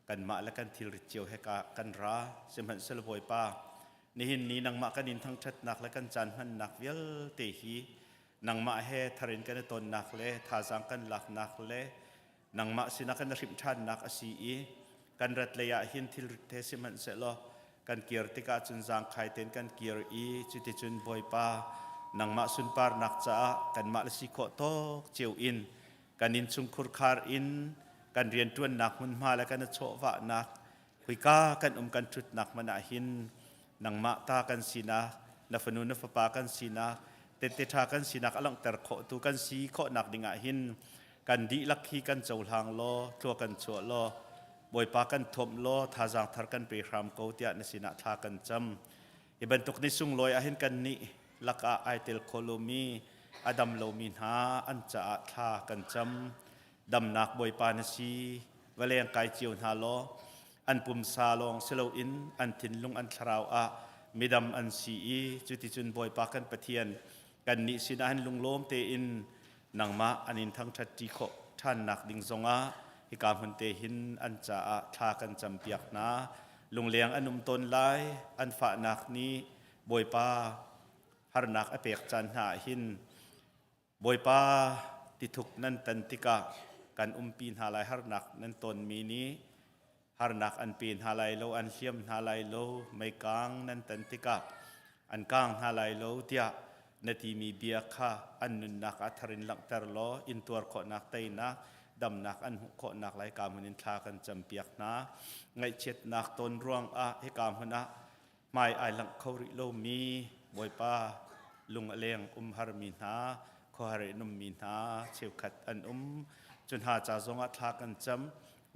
kanmah le kan thilrit cio he ka kan ra. Sihmanhsehlaw Bawipa, nihin ni nangmah kan in thangṭhatnak le kan caan hmannak vialte hi nangmah he tharin kan i tonnak le thazaang kan laknak le nangmah sinah kan i hrimh ṭhannak a si i kan rat lei ah hin thilrit he sihmanhsehlaw kan kir tikah cun zaangkhai tein kan kir i cuticun Bawipa nangmah sunparnak caah kanmah le si khawh tawk cio in kan innchungkhur khar in kan rianṭuannak hmunhma le kan i chawhvahnak huika kan um kan ṭhutnak hmanh ah hin nangmah ta kan sinak na fanu na fapa kan sinak tette ṭha kan sinak a langhter khawhtu kan si khawhnak dingah hin kan dihlak hi kan cohlang law thlua kan chuah law Bawipa kan thawmh law thazaang thar kan pe hram ko tiah na sinah thla kan cam. Hi bantuk ni sunglawi ah hin kan nih lakah ai tel kho lomi a dam lomi hna an caah thla kan cam. Damnak Bawipa na si, va leng kai cio hna law an pumsa lawng si loin an thinlung an thlarau ah midam an si i cuticun Bawipa kan Pathian kannih sinah hin lunglawm tein nangmah an in thangṭhat ṭi khawh ṭhannak ding zongah hika hmun te hin an caah thla kan campiak hna. Lungleng an um tawn lai, an fahnak nih Bawipa harnak a pek caan hna ah hin Bawipa tithuk nan tan tikah kan umpi hna lai harnak nan tonmi nih harnak an pe hna lai lo, an hliam hna lai lo, meikang nan tan tikah an kang hna lai lo tiah na timi bia kha an nunnak ah thar in langhter law intuar khawhnak teinak damnak an hmuh khawhnak lai ka hmun in thla kan campiak hna. Ngaihchiatnak ton ruangah hika hmun ah hmai ai langh kho rih lomi Bawipa lung a leng umharmi hna khuahar in ummi hna cheukhat an um. Cu hna ca zongah thla kan cam.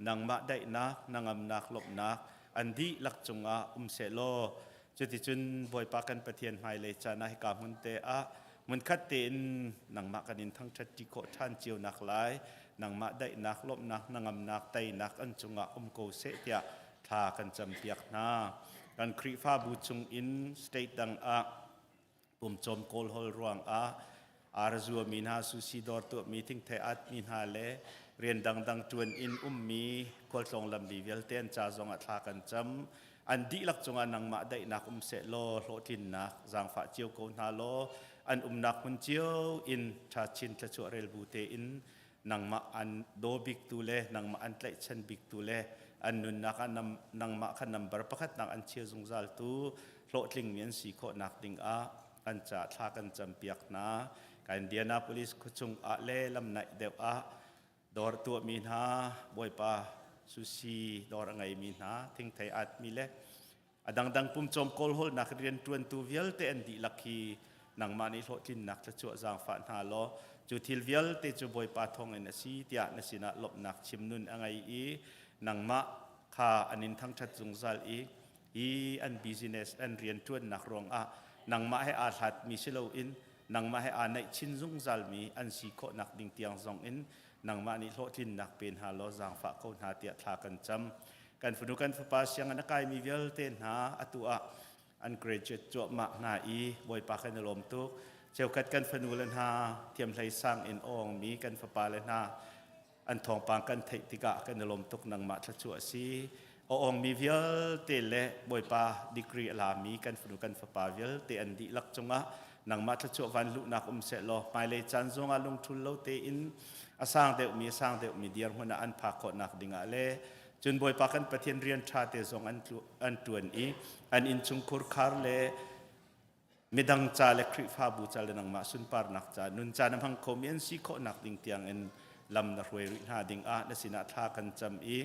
Nangmah daihnak, hnangamnak, lawmhnak an dihlak cungah um sehlaw cuticun Bawipa kan Pathian hmailei caan ah hika hmun te ah hmunkhat tein nangmah kan in thangṭhat ṭi khawh ṭhan cio nak lai nangmah daihnak, lawmhnak, hnangamnak, teinak an cungah um ko seh tiah thla kan campiak hna. Kan Khrihfabu chung in state dang ah pumcawm kawlhawl ruangah arzuami hna sushi dawr tuahmi thingthei atmi hna le rian dangdang ṭuan in ummi khualtlawng lamli vialte an ca zongah thla kan cam. An dihlak cungah nangmah daihnak um seh law hlawhtlinnak zaangfah cio ko hna law an umnak hmun cio in ṭha chin thluachuah rel bu tein nangmah an daw biktu le nangmah an tlaihchan biktu le an nunnak ah nangmah kha nambar pakhatnak an chia zungzaltu hlawhtlingmi an si khawhnak dingah an ca thla kan campiak hna. Ka Indianapolis khuachung ah le lam naih deuh ah dawr tuahmi hna Bawipa sushi dawr a ngeimi hna thingthei atmi le a dangdang pumcawm kawlhawlnak rianṭuantu vialte an dihlak hi nangmah nih hlawhtlinnak thluachuah zaangfah hna law cu thil vialte cu Bawipa thawngin a si tiah na sinah lawmhnak chim nun a ngei i nangmah kha an in thangṭhat zungzal i hi an business an rianṭuannak ruangah nangmah he aa hlatmi si loin nangmah he aa naih chin zungzalmi an si khawhnak ding tiang zongin nangmah nih hlawhtlinnak pe hna law zaangfah ko hna tiah thla kan cam. Kan fanu kan fapa sianginn a kaimi vialte hna atu ah an graduate cuahmah hna i Bawipa kan i lawm tuk. Cheukhat kan fanu le hna thiamhlei sang in awngmi kan fapa le hna an thawngpang kan theih tikah kan i lawm tuk nangmah thluachuah a si. A awngmi vialte le Bawipa degree a lami kan fanu kan fapa vialte an dihlak cungah nangmah thluachuah van luhnak um seh law hmailei caan zongah lungthul lo tein a sang deuhmi a sang deuhmi dirhmun ah an phak khawhnak dingah le cun Bawipa kan Pathian rian ṭha te zong an ṭuan i an innchungkhur khar le midang ca le Khrihfabu ca le nangmah sunparnak ca nun caan a hmang khomi an si khawhnak ding tiangin lam na hruai rih hna ding ah na sinah thla kan cam i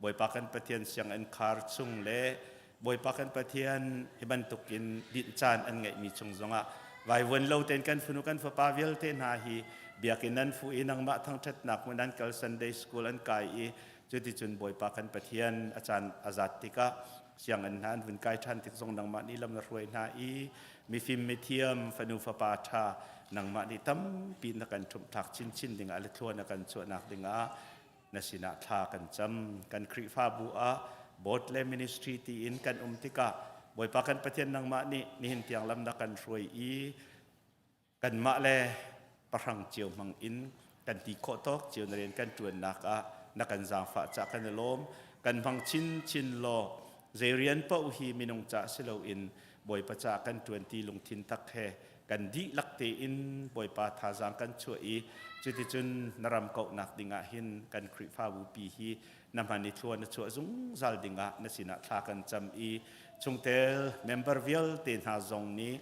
Bawipa kan Pathian sianginn khar chung le Bawipa kan Pathian hi bantukin dinh caan an ngeihmi chung zongah vaivuan lo tein kan fanu kan fapa vialte hna hi biakinn an fuh i nangmah thangṭhatnak hmun an kal Sunday school an kai i cuticun Bawipa kan Pathian a caan a zat tikah sianginn hna an vun kai ṭhan tik zong nangmah nih lam na hruai hna i mifim mithiam fanu fapa ṭha nangmah nih tampi na kan ṭhumhthlak chinchin dingah le thlua na kan chuahnak dingah na sinah thla kan cam. Kan Khrihfabu ah board le ministry tiin kan um tikah Bawipa kan Pathian nangmah nih nihin tiang lam na kan hruai i kanmah le pahrang cio hmang in kan ti khawh tawk cio na rian kan ṭuannak ah. na kan zaangfah ca kan i lawm. Kan hmang chinchin law zei rian paoh hi minung ca si loin Bawipa ca kan ṭuan ti lungthin tak he kan dihlak tein Bawipa thazaang kan chuah i cuticun na ram kauhnak dingah hin kan Khrihfabu pi hi na hman i thlua na chuah zungzal dingah na sinah thla kan cam i chungtel member vialte hna zong nih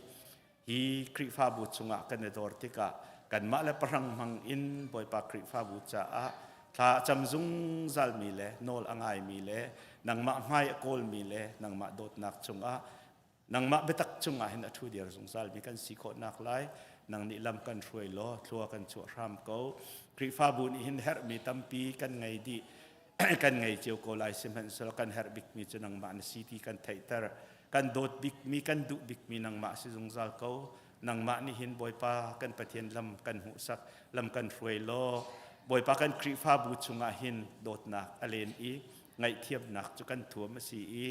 hi Khrihfabu chungah kan i dor tikah kanmah le pahrang hmang in Bawipa Khrihfabu caah thla a cam zungzalmi le nawl a ngaimi le nangmah hmai a kawlmi le nangmah dawtnak chungah nangmah biatak chungah hin a ṭhu dir zungzalmi kan si khawhnak lai nang nih lam kan hruai law thlua kan chuah hram ko. Khrihfabu nih hin herhmi tampi kan ngei dih kan ngei cio ko lai sihmanhsehlaw kan herh bikmi cu nangmah na si ti kan theihter. Kan dawt bikmi kan duh bikmi nangmah si zungzal ko. Nangmah nih hin Bawipa kan Pathian lam kan hmuhsak lam kan hruai law Bawipa kan Khrihfabu chungah hin dawtnak a len i ngaihthiamnak cu kan thuam a si i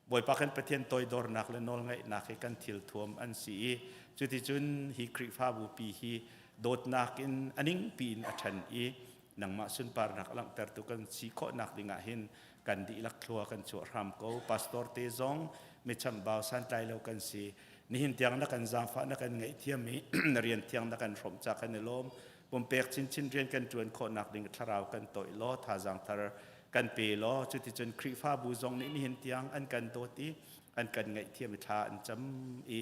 Bawipa kan Pathian toidornak le nawlngaihnak hi kan thil thuam an si i cuticun hi Khrihfabu pi hi dawtnak in a ningpi in a ṭhan i nangmah sunparnak a langhtertu kan si khawhnak dingah hin kan dihlak thlua kan chuah hram ko. Pastor te zong mi chambau santlai lo kan si. Nihin tiang na kan zaangfah na kan ngaihthiam i na rian thiang na kan hrawmh ca kan i lawm. Pumpek chinchin rian kan ṭuan khawhnak ding thlarau kan toih law thazaang thar kan pe law cuticun Khrihfabu zong nih nihin tiang an kan dawt i an kan ngaihthiam i thla an cam i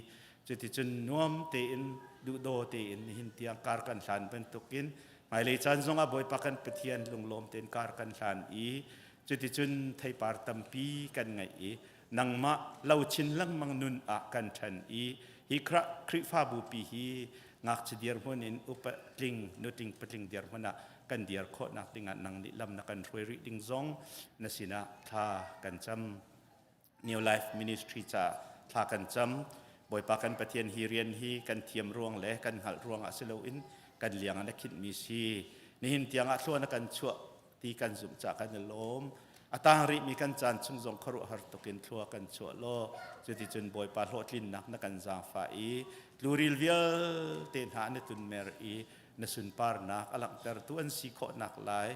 cuticun nuam tein duhdaw tein nihin tiang kar kan hlan bantukin hmailei caan zongah Bawipa kan Pathian lunglawm tein kar kan hlan i cuticun theipar tampi kan ngeih i nangmah lo chin lengmang nun ah kan ṭhan i hi Khrihfabu pi hi ngakchia dirhmun in upa tling nutling patling dirhmun ah kan dir khawhnak dingah nang nih lam na kan hruai rih ding zong na sinah thla kan cam. New Life Ministry ca thla kan cam. Bawipa kan Pathian hi rian hi kan thiam ruang le kan hngalh ruang ah si loin kan liang ah na khinhmi si. Nihin tiang ah thlua na kan chuah ti kan zumh ca kan i lawm. A tang rihmi kan caan chung zong khuaruahhar tukin thlua kan chuah law cuticun Bawipa hlawhtlinnak na kan zaangfah i tluril vialte hna na tunmer i na sunparnak a langhtertu an si khawhnak lai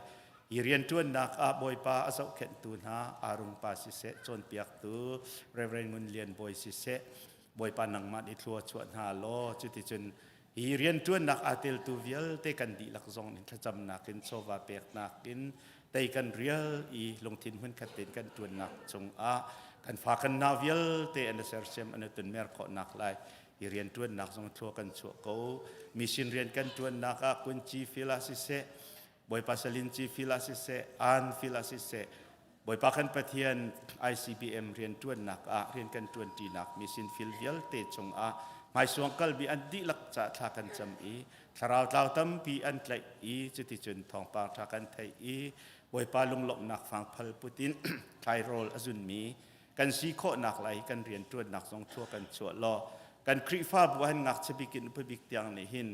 hi rianṭuannak ah Bawipa a zohkhenhtu hna Arung pa siseh cawnpiaktu Reverend Ngun Lian Bawi siseh Bawipa nangmah nih thlua chuah hna law cuticun hi rianṭuannak aa teltu vialte kan dihlak zong nih thlacamnak in chawva peknak in tei kan rial i lungthin hmunkhat tein kan ṭuannak cungah kan fa kan nau vialte an i sersiam an i tunmer khawhnak lai hi rianṭuannak zong thlua kan chuah ko. Mission rian kan ṭuannak ah kunci fil ah siseh Bawipa salin ci fil ah siseh an fil ah siseh Bawipa kan Pathian ICBM rianṭuannak ah rian kan ṭuanṭinak mission fil vialte chungah hmaisuang kalmi an dihlak ca thla kan cam i thlarau tlau tampi an tlaih i cuticun thawngpang ṭha kan theih i Bawipa lunglawmhnak fangphal putin thlairawl a zunmi kan si khawhnak lai kan rianṭuannak zong thlua kan chuah law kan Khrihfabu ah hin ngakchia bik in upa bik tiang nih hin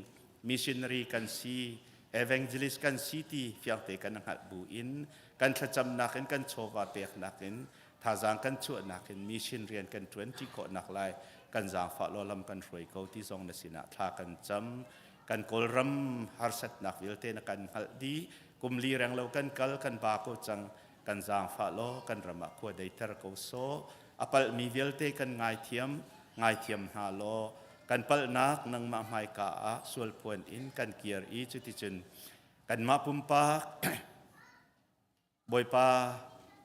missionary kan si evangelist kan si ti fiangte kan hngalh bu in kan thlacamnak in kan chawva peknak in thazaang kan chuahnak in mission rian kan ṭuan ṭi khawhnak lai kan zaangfah law lam kan hruai ko ti zong na sinah thla kan cam. Kan Kawlram harsatnak vialte na kan hngalh dih. Kum li reng lo kan kal kan ba ko cang. Kan zaangfah law kan ram ah khua deiter ko sawh. A palhmi vialte kan ngaithiam ngaithiam hna law kan palhnak nangmah hmaika ah sualphuan in kan kir i cuticun kanmah pumpak Bawipa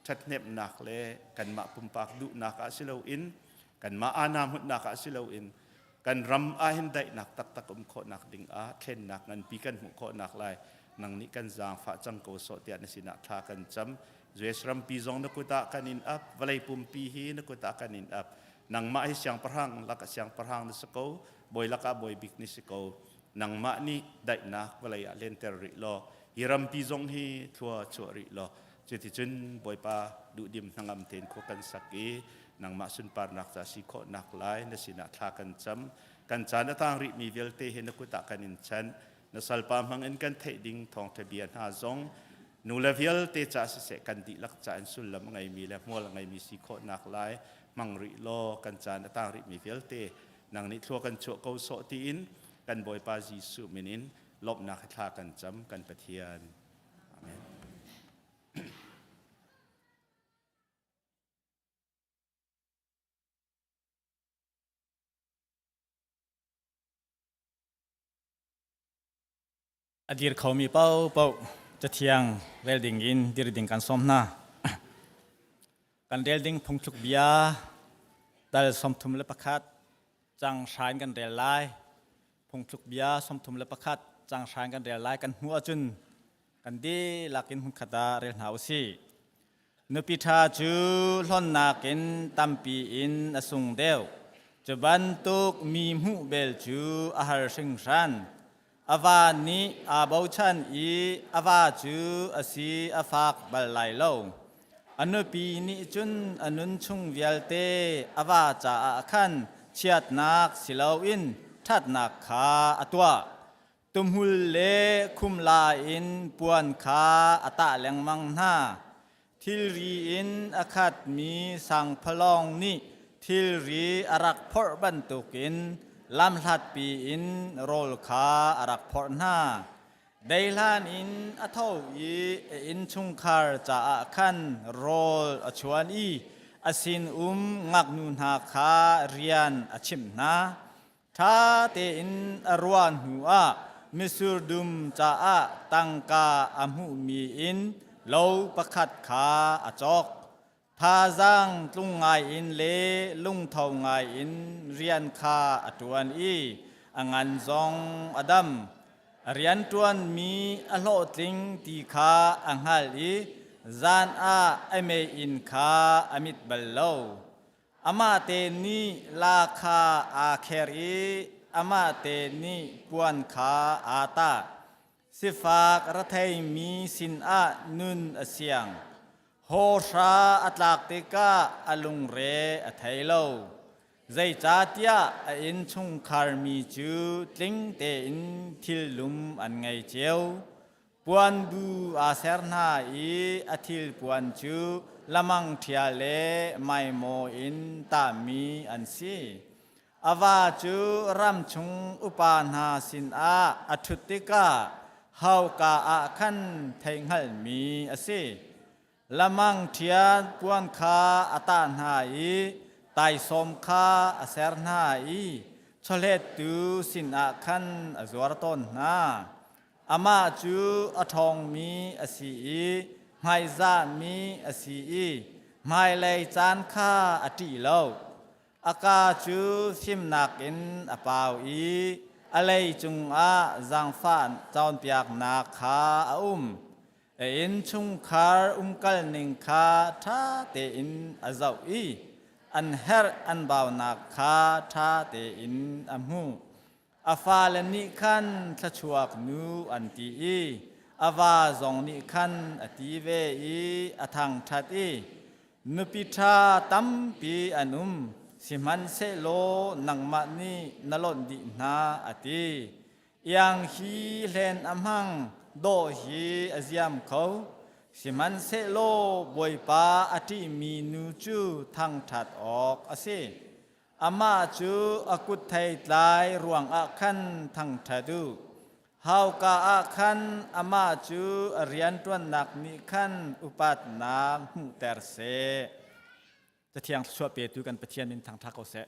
ṭhathnemhnak le kanmah pumpak duhnak ah si loin kanmah aana hmunhnak ah si loin kan ram ah hin daihnak taktak um khawhnak ding ah thlennak nganpi kan hmuh khawhnak lai nang nih kan zaangfah cang ko sawh tiah na sinah thla kan cam. US rampi zong na kut ah kan in ap. Vawlei pumpi hi na kut ah kan in ap. Nangmah hi siangpahrang lakah siangpahrang na si ko bawi lakah bawi bik ni si ko. Nangmah nih daihnak vawlei ah lenter rih law hi rampi zong hi thlua chuah rih law cuticun Bawipa duhdim hnangam tein khua kan sak i nangmah sunparnak ca si khawhnak lai na sinah thla kan cam. Kan caan a tang rihmi vialte hi na kut ah kan in chanh. Na salpa hmang in kan theih ding thawngṭha bia hna zong nule vialte ca siseh kan dihlak ca in sullam a ngeimi le hmual a ngeimi si khawhnak lai hmang rih law kan caan a tang rihmi vialte nang nih thlua kan chuah ko sawh tiin kan Bawipa Jesuh min in lawmhnak thla kan cam kan Pathian. Amen. A dir khomi paohpaoh Cathiang rel ding in dir ding kan sawm hna. Kan rel ding phungthluk bia dal 31 cang hrain kan rel lai. Phungthluk bia 31 cang hrain kan rel lai. Kan hmuh ahcun kan dihlak in hmunkhat ah rel hna usih. Nupi ṭha cu hlonnak in tampi in a sung deuh. Cu bantuk mi hmuh bel cu a har hringhran. A va nih aa bochan i a va cu a si a fak bal lai lo. A nupi nih cun a nun chung vialte a va caah khan chiatnak si loin ṭhatnak kha a tuah. Tuhmul le khumla in puan kha a tah lengmang hna. Thilri in a khatmi sangphalawng nih thilri a rak phorh bantukin lamhlatpi in rawl kha a rak phorh hna. Deihlan in a tho i a innchungkhar caah khan rawl a chuan i a sinum ngaknu hna kha rian a chimh hna. Ṭha tein a ruah hnuah mitsur dum caah tangka a hmuhmi in lo pakhat kha a cawk. Thazaang tlung ngaiin le lungtho ngaiin rian kha a ṭuan i a ngan zong a dam. A rianṭuanmi a hlawhtling ti kha a hngalh i zan ah a meiinn kha a mit bal lo. Amah te nih la kha aa kher i amah te nih puan kha aa tah. Sifak retheimi sinah nun a siang. Hawhra a tlak tikah a lungre a thei lo. Zeicahtiah a innchungkhar mi cu tling tein thil lum an ngei cio. Puanbu aa ser hna i a thilpuan cu lamang ṭhia le maimaw in tahmi an si. A va cu ram chung upa hna sinah a ṭhut tikah hauka ah khan theihhngalhmi a si. Lamang ṭhia puan kha a tah hna i taisawm kha a ser hna i chawhlettu sinah khan a zuar tawn hna. Amah cu a ṭhawngmi a si i hmaizahmi a si i hmailei caan kha a ṭih lo. A kaa cu fimnak in a pau i a lei cungah zaangfah cawnpiaknak kha a um. A innchungkhar umkalning kha ṭha tein a zoh i an herh an baunak kha ṭha tein a hmuh. A fale nih khan thluachuak nu an ti i a va zong nih khan a ti ve i a thangṭhat i nupi ṭha tampi an um, sihmanhsehlaw nangmah nih na lonh dih hna, a ti. Iang hi hlen a hmang, dawh hi a ziam kho, sihmanhsehlaw Bawipa a ṭihmi nu cu thangṭhat awk a si. Amah cu a kut theitlai ruangah khan thangṭhat u. Hauka ah khan amah cu a rianṭuannak nih khan upatnak hmuhter seh. Cathiang thluachuah petu kan Pathian min thangṭhat ko seh.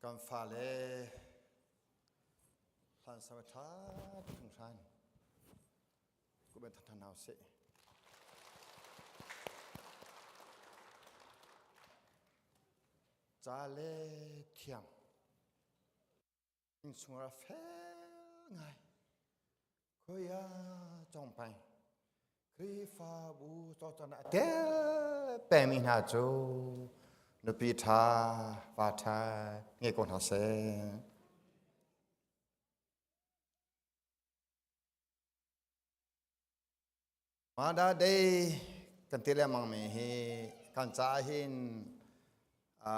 Kan fale hlan sama ṭha hringhran kuben than hna usih. Ca le thiam innchungah fel ngai khoia cong peng Khrihfabu cawcawnak a tel pengmi hna cu nupi ṭha va ṭha ngei ko hna seh. Mada Day kan ti lengmang mi hi kan caah hin a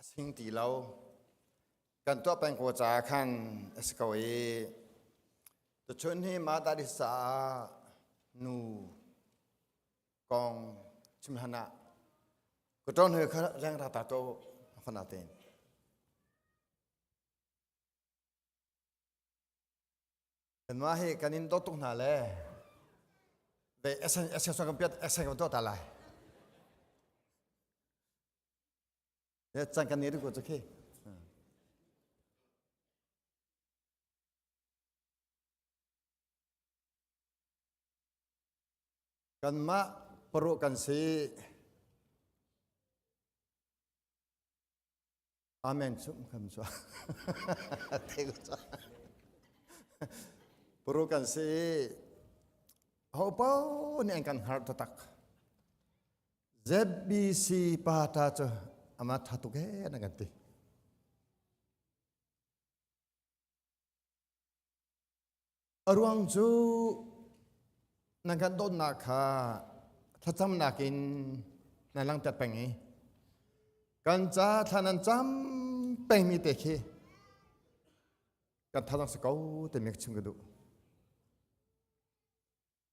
sing ti lo. Kan tuah peng ko caah khan a si ko i tuchun hi Mada Day caah nu kong chim hlan ah kuṭon hui kha reng ra ta to fana tein. Kanmah hi kan in dawt tuk hna le ve esen esen kan piat esen kan tuah ta lai. Ne cang kan ni ko chu khi. Kanmah paru kan si. Amen chum kam chu. Te ko cha. Puru kan si. Ho pau ni an kan har to tak. ZBC pa ta chu ama tha tuk he na kan ti. Aruang cu nan kan dawtnak kha thlacamnak in nan langhter peng i kan ca thla nan cam pengmi te khi kan thazaang si ko timi ka chim ka duh.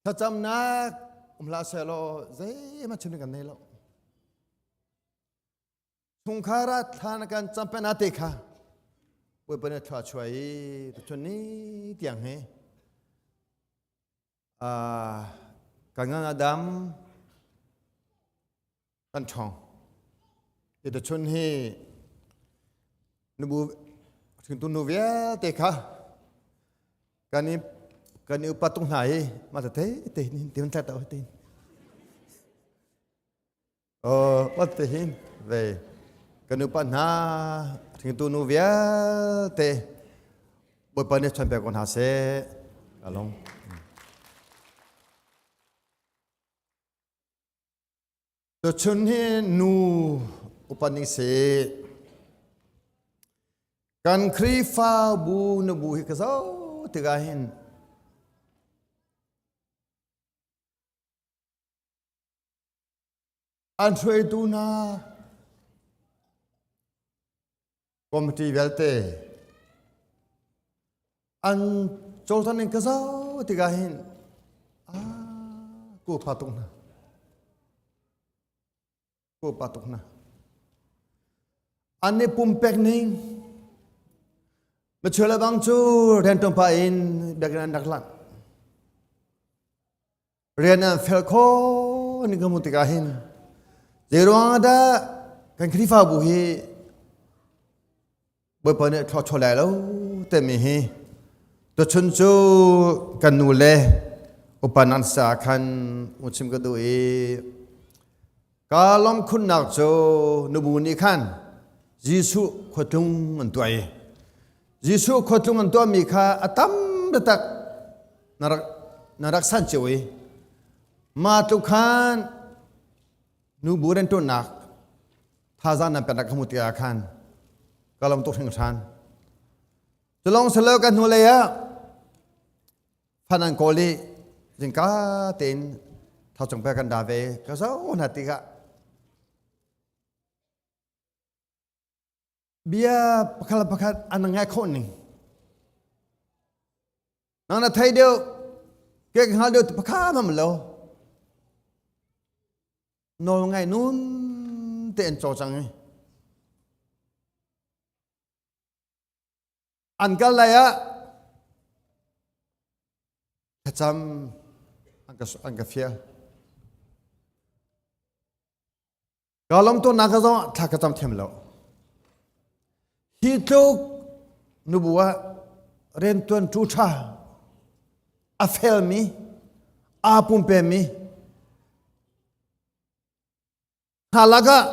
Thlacamnak um hlah sehlaw zeihmanh chim ding kan nei lo. Chungkhar ah thla na kan cam pen te kha Bawipa nih thlua chuai i tuchun ni tiang hi kan ngan adam kan ṭhawng. I tuchun hi nubu hringtu nu vialte kha kan i kan i upat tuk hna i mah te te hin te hin ta te Wat te hin ve kan upa hna hringtu nu vialte Bawipa nih chuan pek ko hna seh ka lung. Tuchun hi nu upa ning si kan Khrihfabu nubu hi ka zoh tikah hin An hruaitu hna committee vialte an cawlcang ning ka zoh tikah hin ah ku pha tuk hna ku pa tuk hna an i pumpek ning Machel bang cu rian pa in biakinn an rak lanh Rian an fel kho ning ka hmuh tikah hin zeiruang dah kan Khrihfabu hi Bawipa nih thluachuah lai lo timi hi tuchun cu kan nu le upa nan sa khan u chim ka duh i ka lawmkhunnak cu nubu nih khan Jesuh khuatlung an tuah i Jesuh khuatlung an tuahmi kha a tam taktak na rak na rak san cio i mah tluk khan nubu rianṭuannak thazaang nan pek ka hmuh tikah khan ka lawm tuk hringhran. Culong silo kan hnulei ah phan an kawl i zingka tein thauchung pe kan da ve ka zo hna tikah Bia pakhat le pakhat an ngai khawh ning. Nang na thei deuh, ke ka hngal deuh ti pakhat mam lo. Nawl ngai nun te an caw cang i. An kal lai ah thlacam an ka an ka fial. Ka lawm tawnnak ka zong thla ka cam thiam lo. Hi tluk nubu ah riantuan tu tha a felmi aa pumpemi hna lakah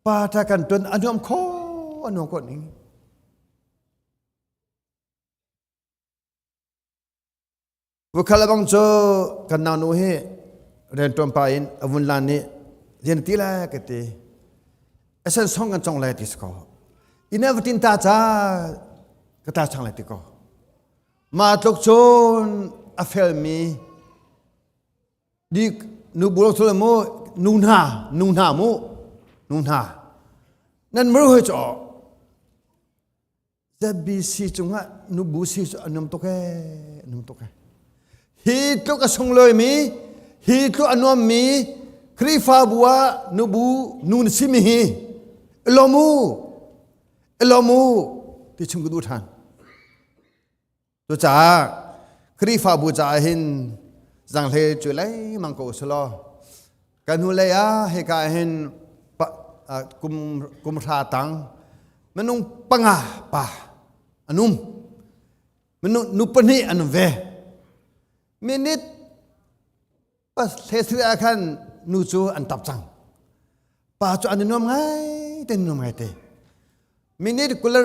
pa tha kan tuan a nuam kho a nuam ko ning. Vukhal abang cu kan nau nu hi riantuan pa in a vun lan nih rian ti lai ka ti. Asan song kan cong lai ti si ko. Ina vatin ta ca ka ta chang lai ti ko. Ma tluk cun a felmi di nu bu lo mu nu hna nu hna mu nu hna nan muru hoi cho ZBC cungah nubu si cu a num tuk ee, a num tuk ee. Hi tluk a sunglawi mi, hi tluk a nuam mi Khrihfabu ah nubu nu na si mi hi lawm u, lawm u ti chung ka duh ṭhan. Cucaah Khrihfabu caah hin zanghle cu lengmang ko usulaw kan hnulei ah hika hin kum kum hra tang minung panga pa anum minung nu pahnih an um ve minute pas hlesri ah khan nu cu an tap cang pa cu an i nuam ngai te nuam ngai te minute kul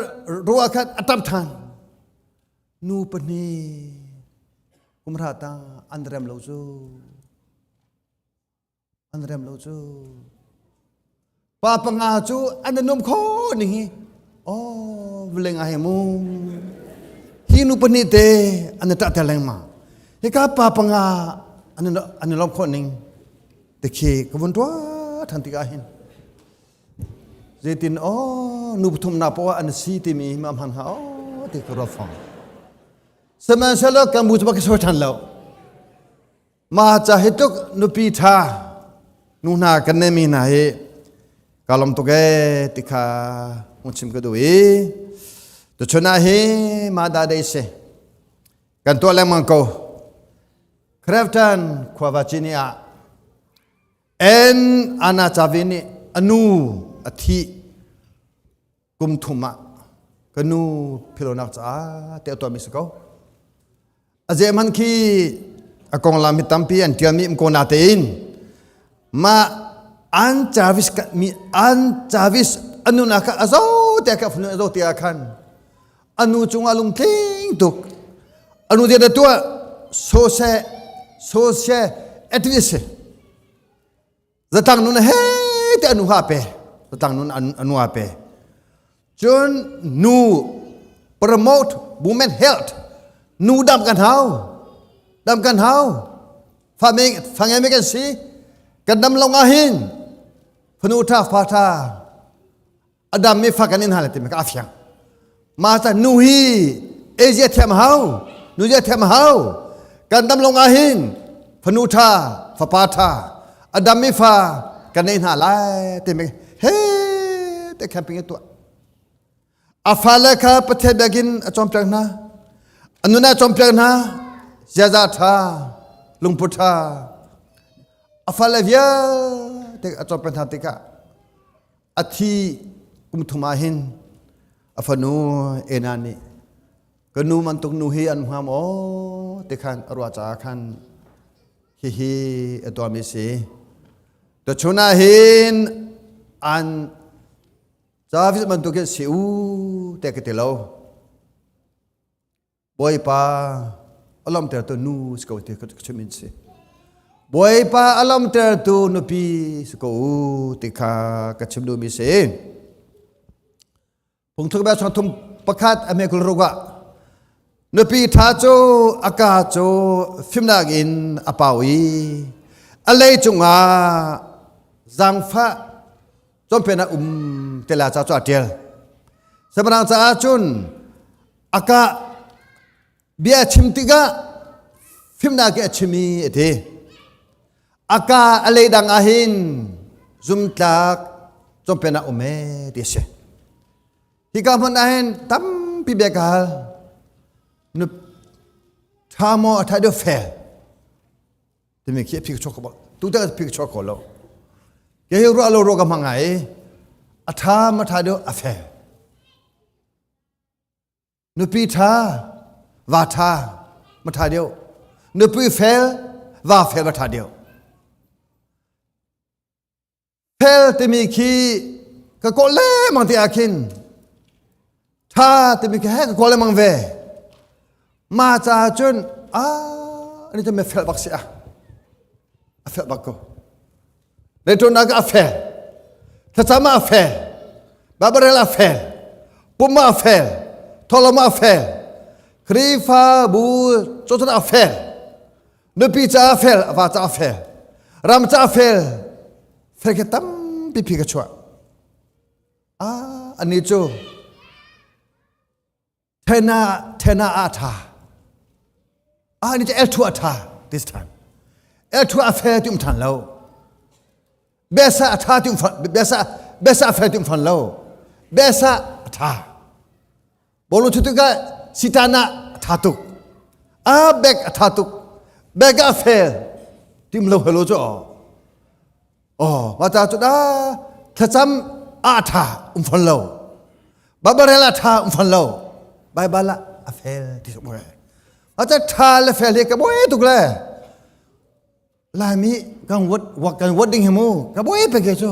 ruah khan a tap than nu pahnih kumhra ta an rem lo cu an rem lo cu pa panga cu an i nuam kho ning hi oh vleng a he mu hi nu pahnih te an i ṭah ter lengmang hika pa panga an an i lawm khawh ning te khi ka vun tuah ṭhan tikah hin zeitin oh nu pathum na poah an si timi ma hman ha oh ti ka ruat fong sihmanhsehlaw kan bu cu ka sawi ṭhan lo Mah ca hi tluk nupi ṭha nu hna kan neimi hna hi ka lawm tuk ee ti kha hung chim ka duh i tuchun ah hi mah dah dei si kan tuah lengmang ko Crafton khua Vacini ah N Anna Chavi nih a nu a thih kum thum ah ka nu philonak caah te a tuahmi si ko a zeman khi a konglam hi tampi an tialmi um ko natein mah an Jarvis mi an Jarvis anu na kha a zo te kha funu a zo te ah khan anu cungah lungtling tuk anu te da tua social social activist Zatlang nun he te anu ha pe. Zatlang nun anu ha pe. Cun nu promote women health. Nu dam kan hau. Dam kan hau. Fa me fa ngai me kan si. Kan dam lo nga hin. Fanu tha fa tha. Adam mi fa kan in hal ti me ka afiang. Ma ta nu hi Asia thiam hau. Nu zia thiam hau. Kan dam long ah hin fanu tha fapa tha Adam mi fa kan nei hna lai ti me he te camping tuah. A fale kha Pathian biakinn a cawnpiak hna. A nun a cawnpiak hna. Ziaza tha, lungput tha. A fale vialte a cawnpiak hna tikah a thi kum thum ah hin a fanu Ena nih ka nu bantuk nu hi an hngam aw ti khan a ruah caah khan hihi a tuahmi si. Tuchun ah hin an David bantukin si u te ka ti lo. Bawipa a lawmtertu nu si ko ti ka chim in si. Bawipa a lawmtertu nupi si ko u ti kha ka chim duhmi si. Phungthluk bia thum pakhat a mekul ruk ah nupi ṭha cu a ka cu fimnak in a pau i a lei cungah zaangfah cawnpiaknak um te la ca cu a ṭial. Siangpahrang caah cun a ka bia chim tikah fimnak a chim i a ti a ka a lei dang ah hin zumtlak cawmpen ah um e ti a si hika hmun ah hin tampi bia ka hal nu tha maw a tha deuh fel timi khi a phik chuak ko tu tak a phik chuak ko lo ke hi ruah lo ruah ka hmang ai a tha ma tha deuh a fel. Nupi ṭha, va ṭha, ma ṭha deuh. Nupi fel, va fel ma ṭha deuh. Fel timi khi ka kawl lengmang ti ah khin ṭha timi khi he ka kawl lengmang ve. Ma caah cun ah ani cu me fel bak si ah. A fel bak ko. Leiṭuannak ah a fel. Thlacam ah a fel. Babarel a fel. Pum ah a fel. Thawlawm ah a fel. Khrihfabu cawcun a fel. Nupi caah a fel, va caah a fel. Ram caah a fel. Fel khi tampi phi ka chuah. Ah, ani cu Thena thena a tha. Ah ni L2 a tha this time. L2 a fel ti um than lo. Besa a tha ti um besa besa a fel ti um than lo. Besa a tha. Bolu thu tu ka sitana a tha tuk. A bek a tha tuk. Bek a fel tim lo hello cho. Oh, mata cu da thlacam a tha um fon lo. Babarel a tha um fon lo. Baibal ah a fel ti su bure. Mata tha le fel hi ka boi tuk le. Laimi kan wat wak kan wat ding hi mu ka boi pe ke chu.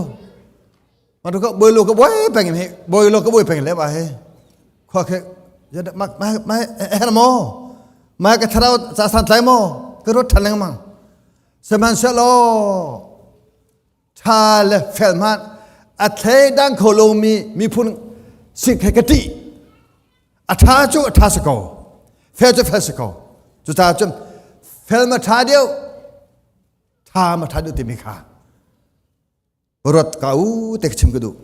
Ma tu ka boi lo ka boi peng hi boi lo ka boi peng le ba he. Khwa khe ma ma ma eh mo. Ma ka tharau cha san tlai mo ka rot than lengmang. Sihmanhsehlaw ṭha le fel hmanh a thleidang kho lomi miphun sik he ka ṭih. A ṭha cu a ṭha si ko, fel cu fel si ko. Cucaah cun fel ma ṭha deuh, ṭha ma ṭha deuh timi kha ruat ka u te ka chim ka duh.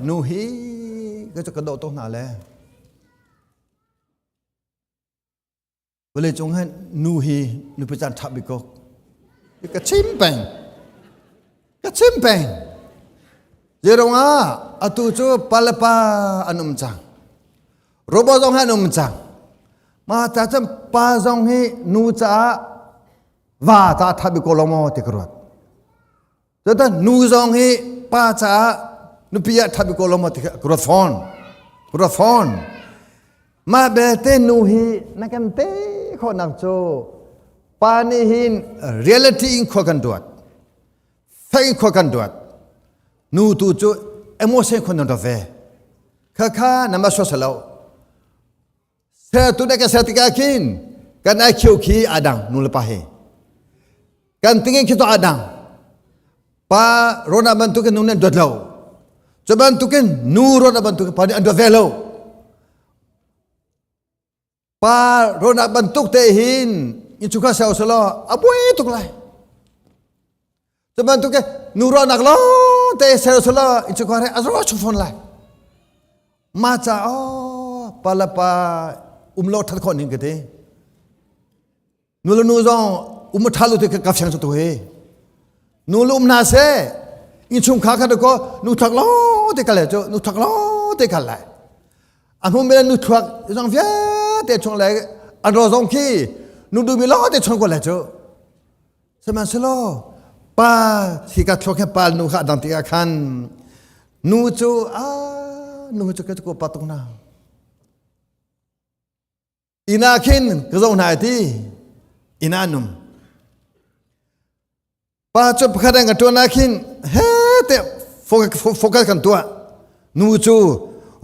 Nu hi ka cu ka dawh tuk hna le Vawleicung hin nu hi nupi caan ṭha bik ko. Ka chim peng. Ka chim peng. Zeirong ah atu cu pa le pa an um cang. Robot zong hi an um cang. Mah ta cun pa zong hi nu caah va caah ṭha bik ko lo maw ti ka ruat. Cutan nu zong hi pa caah nupi ah ṭha bik ko lo maw ti ka ruat fawn. Ka ruat fawn. Mah belte nu hi na kan te khawhnak cu pa nih hin reality in khua kan ruat. Fake in khua kan ruat. Nu tu cu emotion khua nan ruat ve. Khakha na ma sosalo. Sertu ne kan ser tikah khin kan IQ khi aa dang nu le pa he. Kan tingin khi to aa dang. Pa rona bantukin nu nih an dawt lo. Cu bantukin nu rona bantukin pa nih an dawt ve lo. Pa rona bantuk te hin innchungkhar ser usih a buai tuk lai. Cu bantuk nu ruahnak lawng te ser usih innchungkhar he a zor chung fawn lai. Mah ca oh pa le pa um lo that khawh ning ka ti. Nu le nu zong um a tha lo ti ka fiang tu hi. Nu le um hna se innchungkhar kha ko nu thak lo te kal le cu nu thak lo te kal lai. A hmu mi nu thuak zong vialte chung le an ro zong khi nu du mi lo te chung ko le cu. Sihmanhsehlaw pa hi ka thluak he pa nu kha a dang tikah khan nu cu a nu cu ka ko pa tuk na. Ina khin ka zoh hna ti ina num. Pa cu pakhat an ka tuan ah khin he te focus kan tuah. Nu cu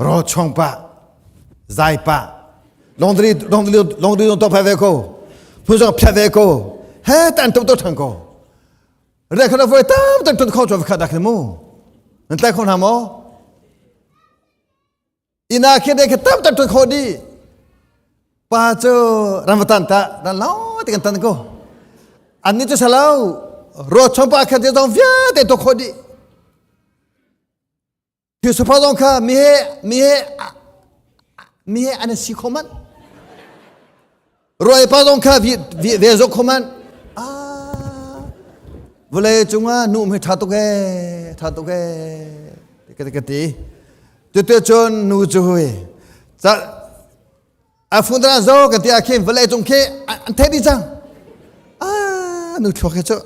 rawl chuang pah zai pah longdri longdri longdri to phai ve ko phu zong phia ve ko he tan to to thang ko re khana voi tam tam ton kho cho kha dak mu nan tlai kho na mo ina khi de tam tam ton kho di pa chu ramatan ta dan lo ti kan tan ko an ni chu salo ro chom pa kha de zong via te to kho di Christopher zong kha mi he mi he mi he an si kho manh. Ruai pa zong kha vi ve zok kho manh. Ah vawlei cungah nu um hi tha tuk ee tha tuk ee ka ka ti. Cuti cun nu cu hui ca a fundra zo ka ti ah khin vawlei cung khi an thei dih cang. Ah nu thluak hi cu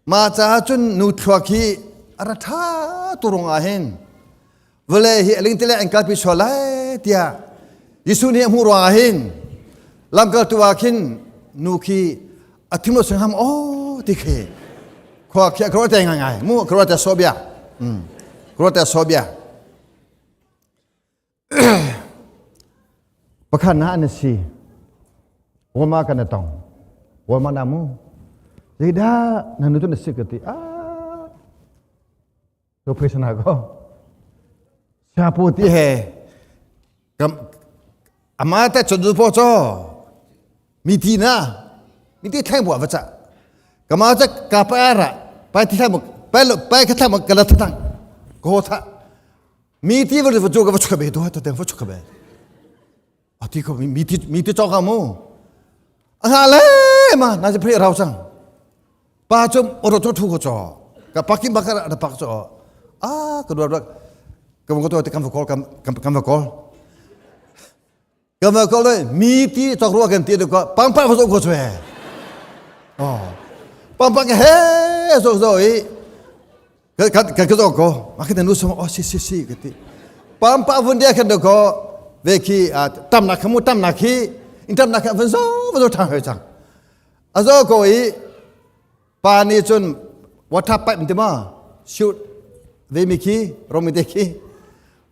Mah caah cun nu thluak hi a ra ṭha tu ruangah hin. Vawlei hi a lingtile an kalpi sual lai tiah Jesuh nih a hmuh ruangah hin lamkaltu ah khin nu khi a thim lo sing ham aw ti khi khua khi a kro te ngai ngai mu kro te so bia kro te so bia Pakhat na an si. Wama kan tong. Wama na mu. Zeidah na nu tu na si ka ti. Ah. To phe sana ko. Siapu ti he. Kam ama ta chon po cho. Mi ti na. Mi ti thleng bu va cha. Kama cha ka pa ra. Pa ti thleng pa pa ka thleng ka la thang. Ko tha. Mi ti va va chu ka va chu ka be to to teng va chu ka be a ti ko mi ti mi ti chok mu a nga le ma na je phre rau chang pa chum oro cho thu ko cho ka pakim ba ka ra pak cho a ka do ka ko to te kam ko kam kam kam ko ကမကောလေမီတီတော့ရောကန်တီတော့ပန်ပန်ဆိုကိုချွဲအော်ပန်ပန်ဟဲဆိုဆိုေကကကကတော့ကိုမကတဲ့နုစမအော်စီစီစီကတိပန်ပန်ဝန်တဲ့ခတဲ့ကိုဝေခီတမ်နာခမှုတမ်နာခီအင်တမ်နာခဝန်စောဝန်စောထဟဲချာအစောကိုဤ Pa nih cun water pipe ti ma shoot ve mi khi romi te khi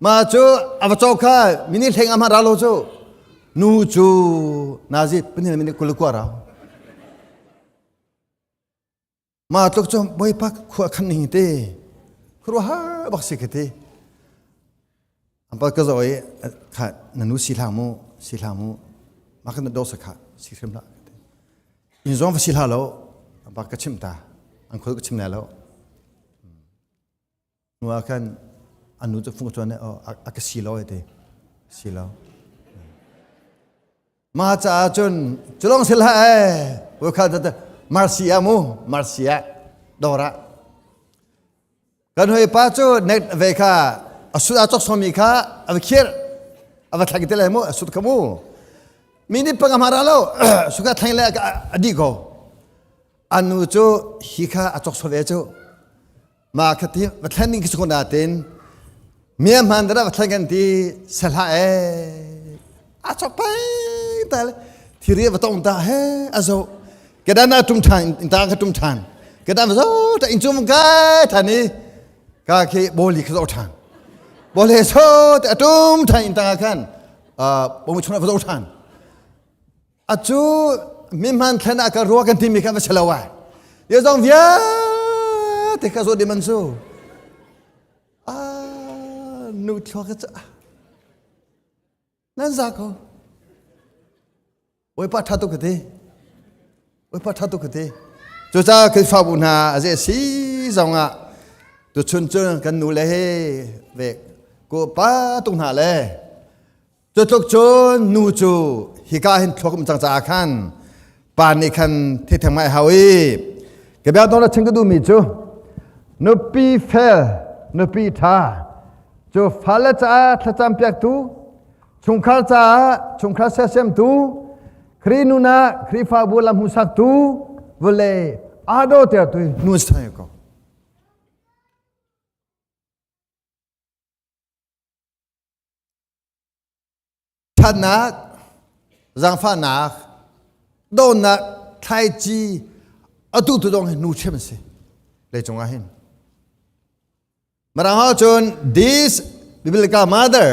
ma cu a va cawk kha mini hleng ama ra lo cu nu cu nazi panil mini kul kwa ra ma tluk cu bawipa khua khan ning te khua har bak si ke te Ampa ka zo i kha na nu si hlah mu si hlah mu mah kha na do sa kha si hrim hlah in zong va si hlah lo ampa ka chim ta an khol ka chim lai lo nu ah khan an nu cu fung chuan a ka si lo te si lo Ma caah cun culong si hlah ee kha Marcia mu Marcia dawr ah kan hoi pa cu nek ve kha a sut a cok somi kha a va khir a va thleng te le mu a sut kha mu mi nih panga ma ra lo suka thleng le a di ko anu cu hi kha a cok so ve cu Ma kha ti va thlen ding khi na tin mia hman dara va thlen kan ti sehla e a chok pai ta le thiri va tong ta he a zo kedan na tum than in ta kha tum than kedan va zo ta in chum kai than i ka khi boli kha zo than bole so ta tum than in ta khan a bo chuna va zo than Acu mi hman thlen ah ka rua kan timi kha va si lo ai. Yo zong vialte kha zo dim an su. Ah, nu thluak ka ca. Nan za ko. Bawipa tha tuk ka ti. Bawipa tha tuk ka ti. Cucaah Khrihfabu hna a ze si zong ah tuchun cun kan nu le he ve ko pa tung hna le Cutluk cun nu cu hika hin thluak um cang caah khan pa nih khan thitheng mai hau i ka bia dawr chim ka duhmi cu nupi fel nupi ṭha cu fale caah thlacam piaktu chungkhar caah chungkhar sersiamtu Khrih nun ah Khrihfabu lam hmuhsaktu vawlei aa dawtertu nu si ko. Ṭhatnak, zaangfahnak, dawtnak, thlaici, atu tu zong hi nu ṭhiam a si leicung ah hin. Mirang ahcun this biblical mother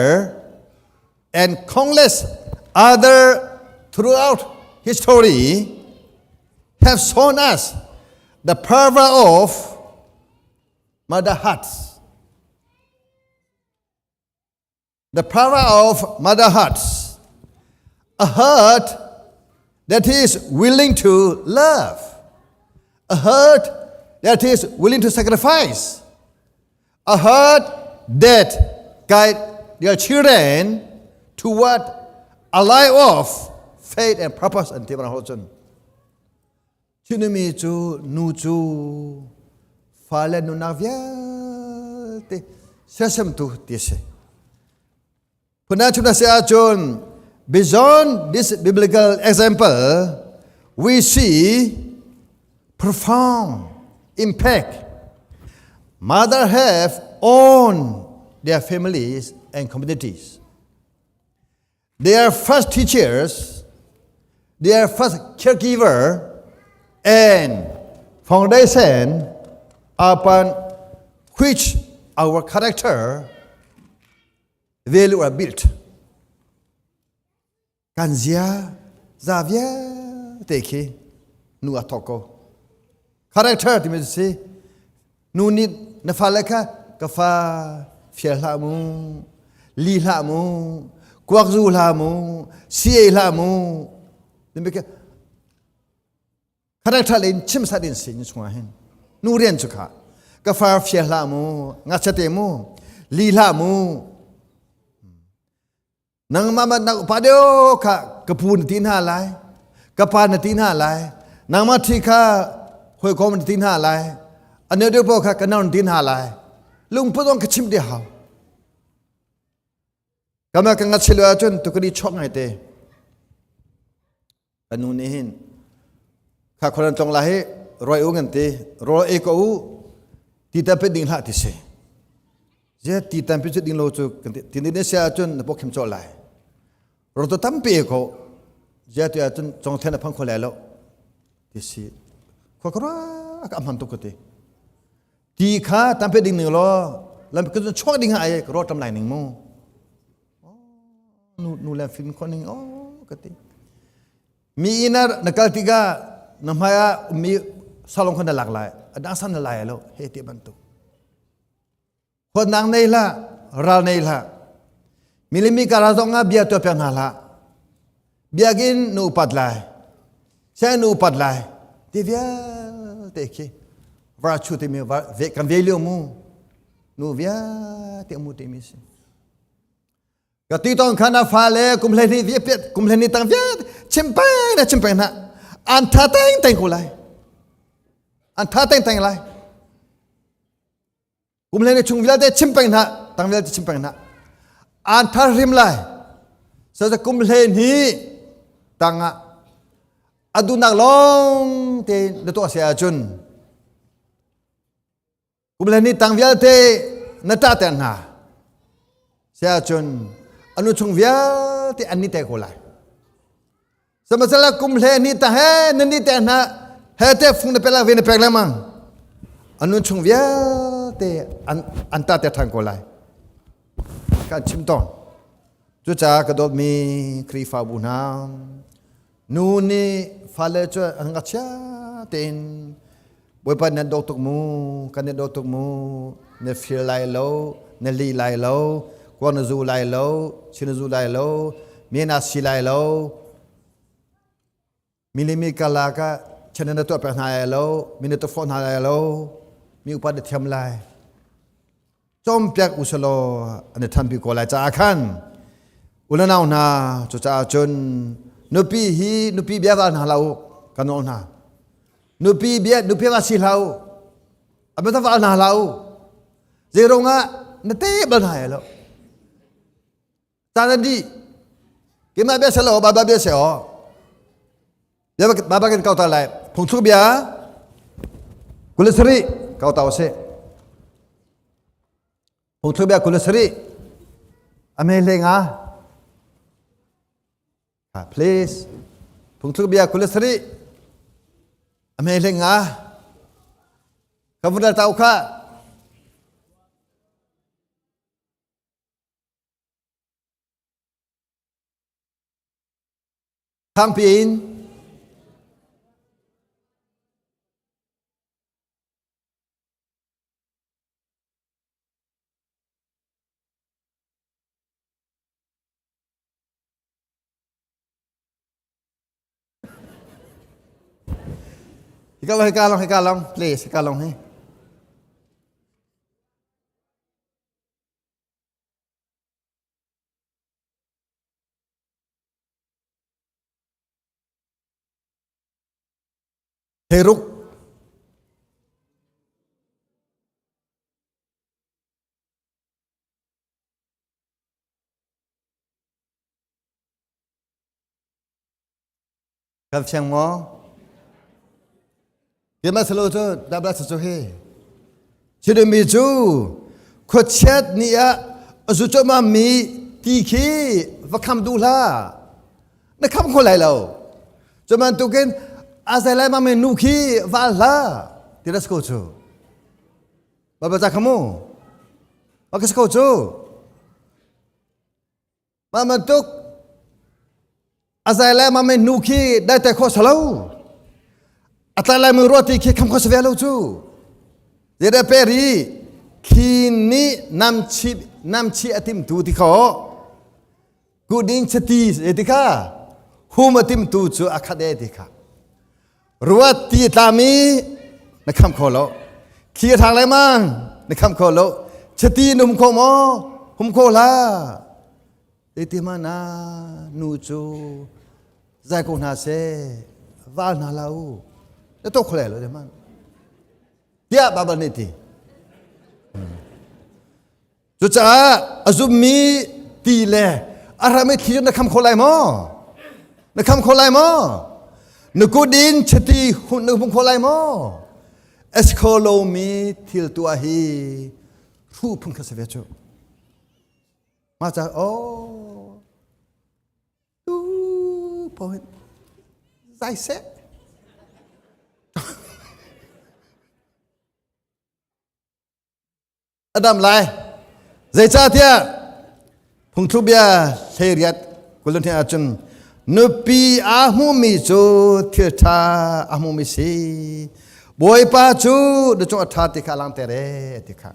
and countless other throughout history have shown us the power of mother hearts. The power of mother hearts. A heart that is willing to love. A heart that is willing to sacrifice. A heart that guide their children toward a life of faith and purpose and ti cun Chinmi cu nu cu fale nunnak vialte siasemtu ti a si. Phundang chim si ahcun beyond this biblical example we see profound impact mother have on their families and communities. They are first teachers, they are first caregiver, and foundation upon which our character value are built. Kan zia za vialte khi nu a thawk ko. Character timi si nu nih na fale kha ka fa fial hlah mu, li hlah mu, kuak zu hlah mu, si ei hlah mu. Timi khi character le in chim sat in si ni chungah hin nu rian cu kha ka far fial hlah mu, ngakchia te mu, li hlah mu. Nangmah ma na upa deuh kha ka pu na ti hna lai, ka pa na ti hna lai, nangmah ṭhi kha hawikom na ti hna lai, a neu deuh paoh kha ka nau na ti hna lai. Lungput zong ka chimh dih hau. Kama ka ngachilo ahcun tukani chok ngai te. Ka nu nih hin kha khualan tlong la hi roi u ngan ti rawl ei ko u ti tam pe ding hlah ti si zia ti tam pe ding lo cu kan ti ti ni sia cun na pok khim chaw lai ro to tam pe ko zia tu cun chong then a phang kho lai lo ti si khua khua ka man tu ko ti ti kha tam pe ding ning lo lam ka chuak ding ai ro tam lai ning mu Nu nu le fim kho ning o ka ti. Mi inn ah na kal tikah na hmai ah mi salong kha na lak lai. A dang san na lai lo he ti bantuk. Huatnak nei hlah, ral nei hlah. Milimi kara zong ah bia tuah piak hna hlah. Biakinn nu upat lai. Sianginn nu upat lai. Ti vialte khi var chu timi kan ve lio mu. Nu vialte mu timi si. Ka ti tong khan a fale kum hlei ni viat kum hlei ni tang viat chim peng na chim peng na an tha teng teng ko lai an tha teng teng lai kum hlei ni chung vialte chim peng na tang vialte chim peng na an tha rim lai so kum hlei ni tangah adunak long te na tuah se ahcun Kum le ni tang vialte na ṭahter hna. Siahcun anu chung vialte an ni te ko lai. Sihmanhsehlaw kum hle ni tang he na ni te hna he te fung na pek ve na pek lengmang. Anu chung vialte an an ṭahter ṭhan ko lai. Kan chim tawn. Cucaah ka dawtmi Khrihfabu hna, Nu nih fale cu an ngakchia tein Bawipa nan dawt tuk mu, kan in dawt tuk mu, na fir lai lo, na li lai lo, kuang na zu lai lo, si na zu lai lo, mi na si lai lo, mi le mi karlak ah chan na tuah pek hna lai lo, mi na tukforh hna lai lo, mi upat na thiam lai. Cawmpiak usalaw an i thanpi ko lai caah khan unau hna cucaah cun nupi hi nupi bia va hna hlah u kan nawl hna nupi bia nupi va si hlah u a bia va hna hlah u zei ruangah na te bal hna lo caan an dih keimah bia selo baba bia se o bia baba kan kau ta lai phungthluk bia 27 kau ta se phungthluk bia 27 ame le nga please phungthluk bia 27 ame le nga ka vun tau kha Thangpi in Hika long, hika long, hika long, please, hika long hi. Heruk Kan fiang maw? Keimah salo cu dabla cu hi. Chidimi cu khuachiat ni ah. A zu cuahmah mi ti khi va kham duh hlah. Na kham kho lai lo. Cu bantukin a zai lai ma mi nu khi val hlah ti ras ko cu. Baibal ca kha mu. Mah ka si ko cu. Mah bantuk a zai lai ma mi nu khi dai te kho salo. A tlai lai mi ruati khi kham kho sa ve lo cu. Zeda peri khi nih nam chi nam chi a tim tu ti kho. Kuding chati e ti kha hum a tim tu cu a khat e ti kha. Ruat ti tlami na kham kho lo. Thli a thang lengmang na kham kho lo. Chati na hum kho maw? Hum kho hlah. Ti ma na nu cu zai ko hna seh val hna hlah u. Na to kho lai lo man. Tiah Baibal nih ti. Cucaah a zummi ti le a ram i thli na kham kho lai maw? Na kham kho lai maw? Na kut in chiti hun na hmu kho lai maw? A si kho lomi thil tuah hi hruh phun kha si ve cu. Mah ca oh tu point zai seh. A dam lai. Zeicahtiah phungthlukbia hleiriat kulun ahcun nupi aa hmumi cu thil ṭha a hmumi si. Bawipa cu na cung a ṭha ti kha langhter e ti kha.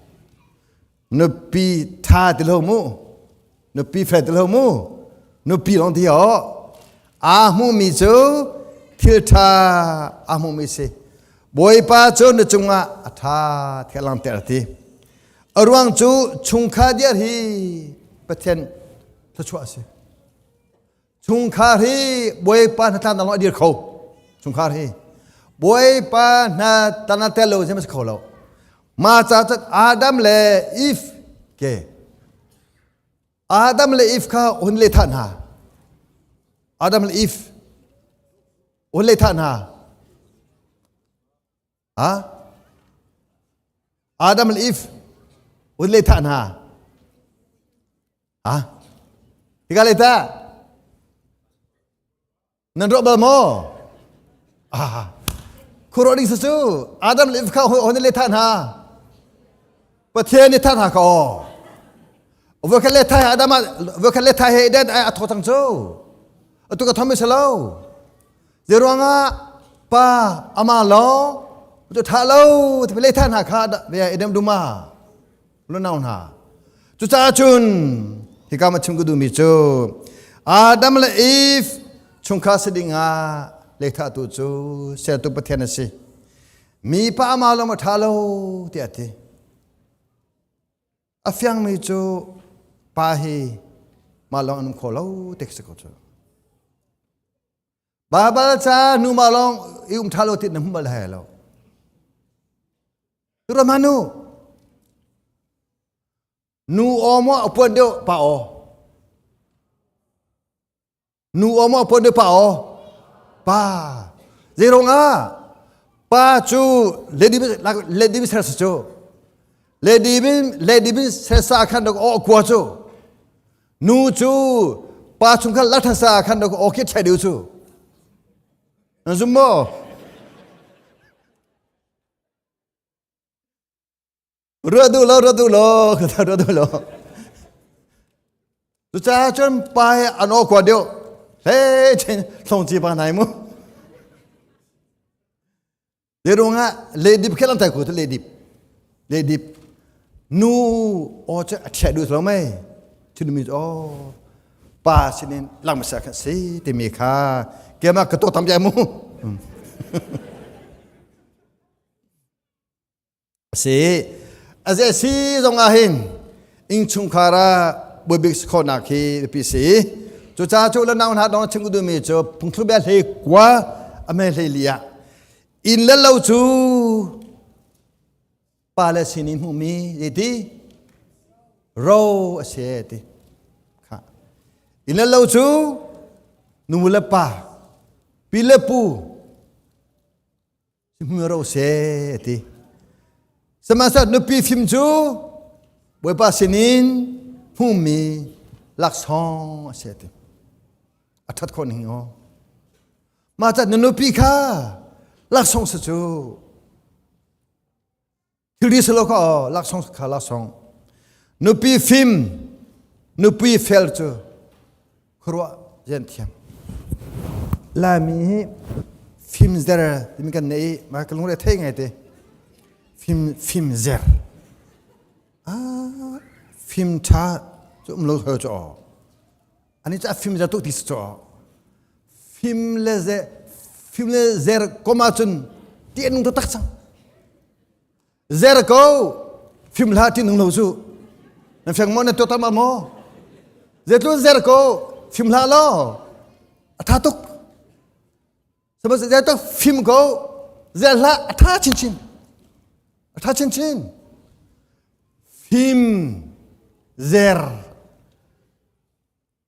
Nupi ṭha ti lo mu. Nupi fel ti lo mu. Nupi lawng ti ho. Aa hmumi cu thil ṭha a hmumi si. Bawipa cu na cungah a ṭha ti a langhter ti. A ruang cu chungkhar diar hi Pathian thluachuah a si. Chungkhar hi Bawipa hnatlannak lawng a dir kho. Chungkhar hi Bawipa hna tana tel lo si kho lo. Ma ca cun Adam le Eve ke Adam le Eve kha hun le thah hna. Adam le Eve hun le thah hna. Ha? Adam le Eve hun le thah hna. Ha? Hika le ta. Nan ruah bal maw? Ah. Khuaruah ding cu Adam le Eve kha hon le thah hna. Pathian nih thah hna ka aw. Voikhat le thai Adam voikhat le thai he Eden ai a tho cang cu. Atu ka thom lo. Zeruangah pa ama lo tu tha lo ti le thah hna kha Eden duma. Lunau hna. Cucaah cun hika ma chim ka duhmi cu Adam le Eve chungkhar si ding ah lehthahtu cu sertu Pathian a si. Mi pa ama lawng a ṭha lo tiah a ti. A fiangmi cu pa hi mah lawng an um kho lo ti si ko cu. Baibal ca nu mah lawng i um ṭha lo ti na hmu bal hai lo. Ramanu nu aw maw a puan deuh pa aw nu aw maw a puan deuh pa aw pa zeirong ah pa cu lady lady ser cu lady bin lady bin ser sa khan dok aw kwa cu nu cu pa chung khan latha sa khan dok aw khi thai deu cu na zum maw Ruah duh lo, ruah duh lo, ka ta ruah duh lo. Cucaah cun pa he an aw kua deuh. Hle chen thlong ci pa nai mu. Le ruangah le dip khelam tai ko le dip. Le dip. Nu aw cu a ṭhiah duh lo mei. Thil mi aw pa sinin lang masa kha si timi kha kema ka to tam ya mu. A si. A ze si zong ah hin innchungkhar ah bawibik si khawhnak hi biapi si. Cucaah cu le nau hna dong chim ka duhmi cu phungthluk bia hlei kua a me hlei li ah inn le lo cu pa le sin in hmuhmi ti ro a si ti. Kha. Inn le lo cu nu le pa pi le pu Hmuro se ti. Sihmanhsehlaw nupi fim cu Bawipa sinin Hmumi laksawng a si a ti. A ṭhat khawh ning aw. Mah ca na nupi kha laksawng si cu. Thilri si lo kha aw laksawng kha laksawng. Nupi fim, nupi fel cu khuaruah zen thiam. Laimi hi fim zer timi kan nei i mah ka lungre thei ngai te. Fim fim zer. Ah, fim ṭha cu um lo hoi cu aw. Ani cu a fim zer tuk ti si cu aw. Fim le ze fim le zer kom ahcun ti an nung taktak cang. Zer ko fim hlah ti nung lo cu. Nan feng maw nan tuak tam maw? Zeitlun zer ko fim hlah law a tha tuk. Sihmanhsehlaw tuk fim ko zer hlah a tha chinchin. A tha chinchin. Fim zer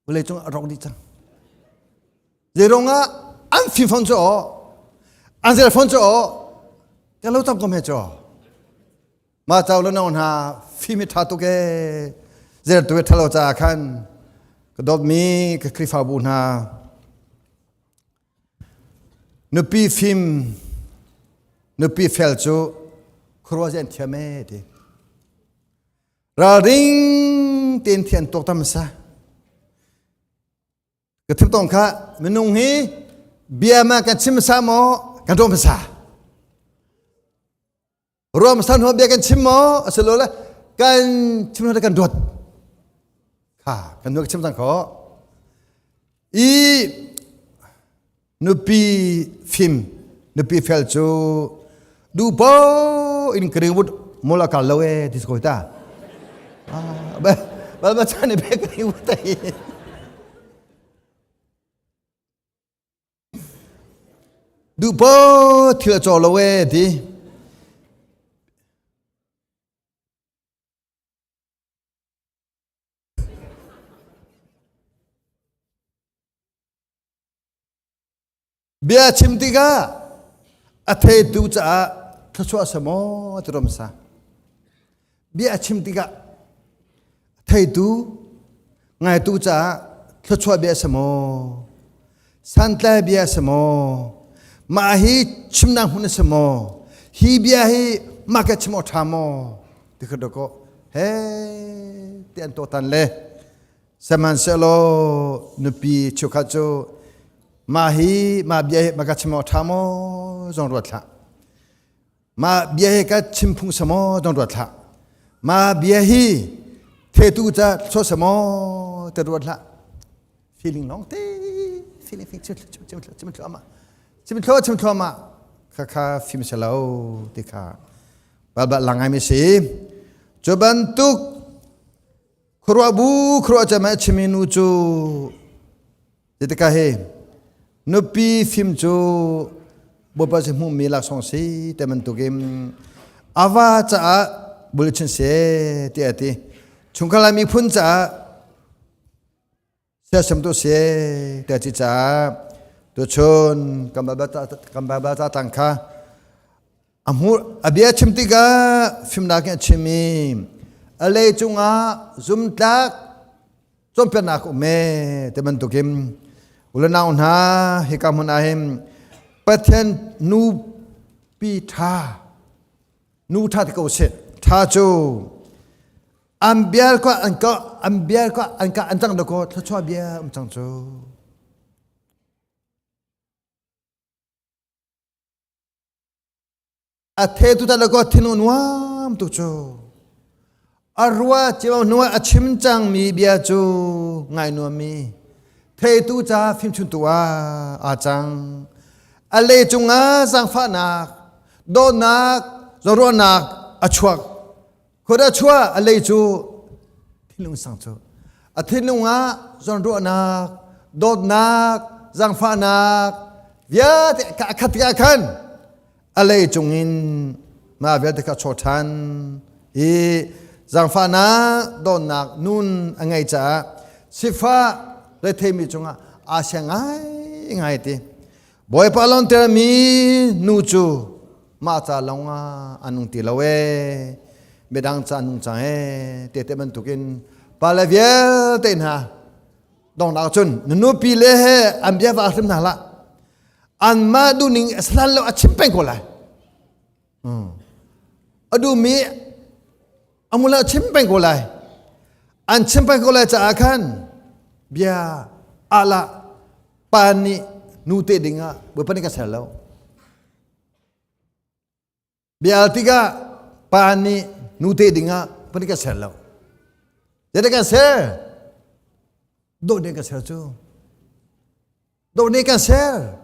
vawlei cung a rawk dih cang. Zeirong ah an fim fawn cu aw, an zer fawn cu aw, kan lo tam kom he cu aw. Mah cau le nong hna fim hi ṭha tuk ee. Zer tu hi ṭhalo caah khan ka dawtmi ka Khrihfabu hna nupi fim nupi fel cu khuaruah an thiam ee ti. Ralring tein thian tuak tam sa. Ka thim tong kha minung hi bia ma kan chim sa maw kan ruah hmasa. Ruah hmasa hnu bia kan chim maw asilole kan chim hnu kan ruat. Kha kan nu ka chim cang kho. I nupi fim nupi fel cu duh po in Greenwood mall a kal lo e ti ko ta. Ah, ba ba ba chan be Greenwood tai. Duh po thil a caw lo e ti. Bia chim tikah a theitu caah thluachuah sa maw ti rom sa. Bia chim tikah theitu ngaitu caah thluachuah bia sa maw? Santlai bia sa maw? Mah hi chimnak hmun a si maw? Hi bia hi mah ka chim awk ṭha maw? Ti kha dawkaw he ti an tuaktan le Sihmanhsehlaw nupi cheukhat cu mah hi mah bia hi mah ka chim awk ṭha maw zong ruat hlah. Mah bia hi ka chim phung sa maw zong ruat hlah. Mah bia hi thetu ca sawh sa maw te ruat hlah. Feeling lawng te feeling feeling chim chim chim chim thluahmah chim thluah chim thluahmah kha kha fim selo ti kha bal bal langai mi si. Cu bantuk Khuaruah bu khuaruah cem a chimi nu cu zetika hi nupi fim cu Bawipa si hmuhmi laksawng si te bantukin ava caah bulichin se tiah a ti. Chungkhar miphun caah siasam tu si tiah ci caah tuchun kan Baibal ca tang kha A hmur a bia chim tikah fimnak in a chim i a lei cungah zumtlak cawnpiaknak um e ti bantukin ulenau hna hika hmun ah hin Pathian nupi ṭha nu ṭha ti ko sih ṭha cu an bia ko an ka an bia ko an ka an cang ko thluachuah bia um cang cu. A thetu ta ko thinlung nuam tu cu a rua cio hnu a chim cangmi bia cu ngai nuammi theitu ca fimchuntu ah aa cang a le cungah zaangfahnak dawtnak zaruahnak a chuak khuat a chuah a lei cu thinlung sang cu a thinlung ah zawnruahnak dawtnak zaangfahnak vialte ka khat tikah khan a lei cungin mah vialte kha chaw ṭhan i zaangfahnak dawtnak nun a ngei caah sifah retheimi cungah aa siang ngai ngai ti Bawipa lawntermi nu cu mah ca lawngah a nung ti lo ee midang ca nung cang ee te te bantukin. Pale vialte hna dongnak cun na nupi le he an bia va hrim hna hlah. Anmah duhning a sal lo a chim peng ko lai. A duhmi a mula chim peng ko lai. An chim peng ko lai caah khan bia ala pa nih nu te dingah Bawipa nih kan ser lo. Bia tikah pa nih nu te dingah pahnih kan ser lo. Zeidah kan ser? Dawh nih kan ser cu. Dawh nih kan ser.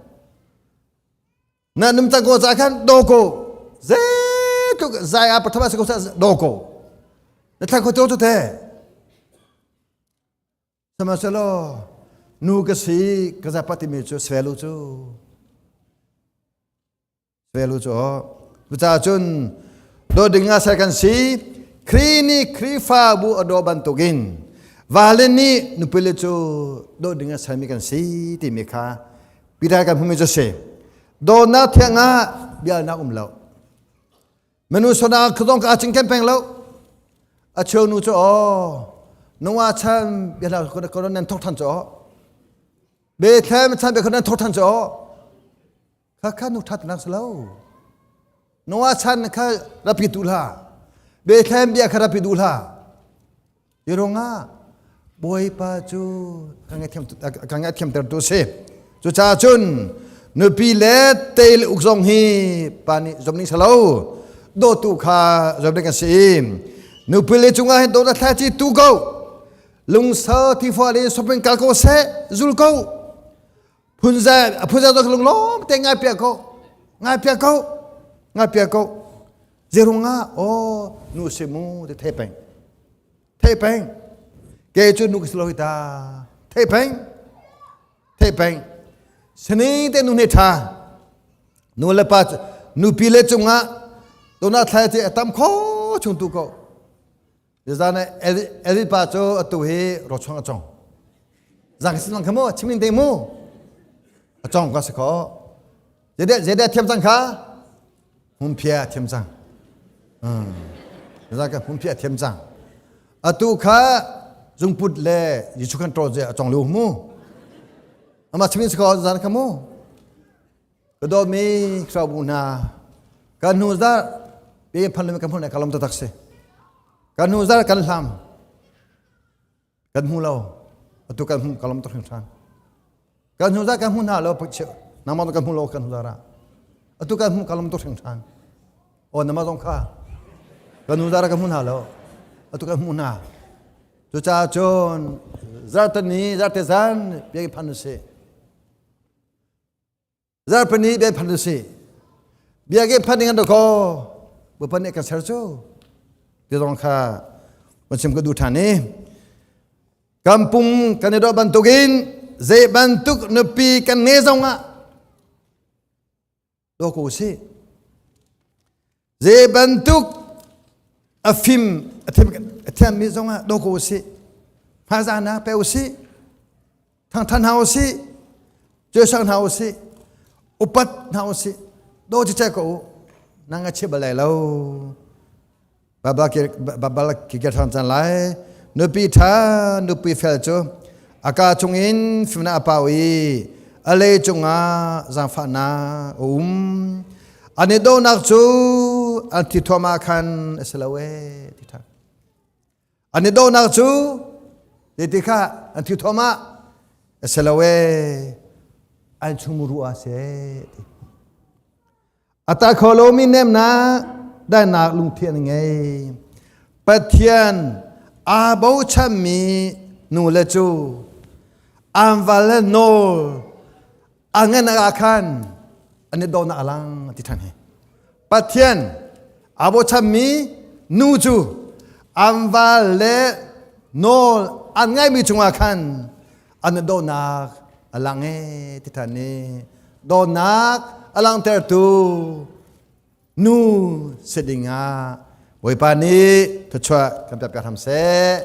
Na num cang ko ca khan daw ko. Zeitluk zai a pathum a si ko sa daw ko. Na thlang ko cu te. Sihmanhsehlaw nu ka si ka zapa timi cu svelu cu. Velu cu cucaah cun dawt ding ah ser kan si Khrih nih Khrihfabu a daw bantukin vale nih nupile cu dawt ding ah sermi kan si timi kha Peter kan hmuhmi cu si dawtnak thiang ah bialnak um lo manu sona khudong ka ching ken peng lo a cheu nu cu aw nungwa chan biala ko nan thok than cu aw Bethlehem chan be ko nan thok than cu aw Kha kha nu ṭhat nak si lo. Noah chan kha rapi tu hlah. Bethlehem bia kha rapi duh hlah. Hi ruangah Bawipa cu ka ngaihthiamter tu si. Cucaah cun nupi le tei le uk zong hi pa nih zom ning si lo. Dawtu kha zom ding a si. Nupi le cungah hin dawt a thlai ci tu ko. Lungsa thifual in sopin kal ko seh, zul ko. Phunzai a phunzai to lunglawm te ngai piak ko ngai piak ko ngai piak ko zerunga o nu si mu te thei peng thei peng ke cu nu ka si lo hi ta thei peng thei peng sini te nu ne tha nu le pa nupi le cungah tuna thlai che tam kho chung tu ko Zan Eli pa cu atu hi rochuang a cong. Zang sin lang kha mu chim te mu. A cong ka si kho. Zede zede thiam cang kha? Humphia thiam cang. Zan ka humphia thiam cang. Atu kha zungput le Jesu kan ṭo je a cong lu mu. Ama chim si kho zan kha mu. Ka dawtmi Khrihfabu hna, kan hnu zarh pe phan le kan hmu ka lom taktak si. Kan hnu zarh kan hlam. Kan hmu lo. Atu kan hmu ka lom tuk hringhran. Kan hnu zarh kan hmu hna lo nangmah kan hmu lo kan hnu zarh ah. Atu kan hmu ka lom tuk hringhran. O nama zong kha. Kan hnu zarh kan hmu hna lo. Atu kan hmu hna. Cucaah cun zarhtani zarte zan pe phan si. Zarhpini bia phan si. Biakinn phan ding an ko. Bawipa nih kan ser cu. Ti zong kha van chim ka duh ṭhan i kan pum kan i dawh bantukin zei bantuk nupi kan nge zong ah daw ko sih. Zei bantuk a fim a thiammi zong ah daw ko usih. Hmaizahnak pe usih. Thangthan hna usih. Cuaisak hna usih. Upat hna usih. Daw cicek ko u. Nang a chim bal lai lo. Babal ki ṭhan cang lai. Nupi ṭha, nupi fel cu a kaa chungin fimnak a pau i a lei cungah zaangfahnak a um. An i dawhnak cu an thi thuahmah khan a si lo ee ti ṭhan. An i dawhnak cu ti ti kha an thi thuahmah a si lo ee an chungmuru ah seh ti. A ta kho lomi nemnak daihnak lungthin an ngei. Pathian aa bochanmi nu le cu an val le nawl a ngan ah khan an i dawhnak a lang ti ṭhan hi. Pathian aa bochanmi nu cu an val le nawl an ngaimi cungah khan an i dawhnak a lang ee ti ṭhan i dawtnak a langhtertu nu si dingah Bawipa nih thluachuah kan pek hram seh.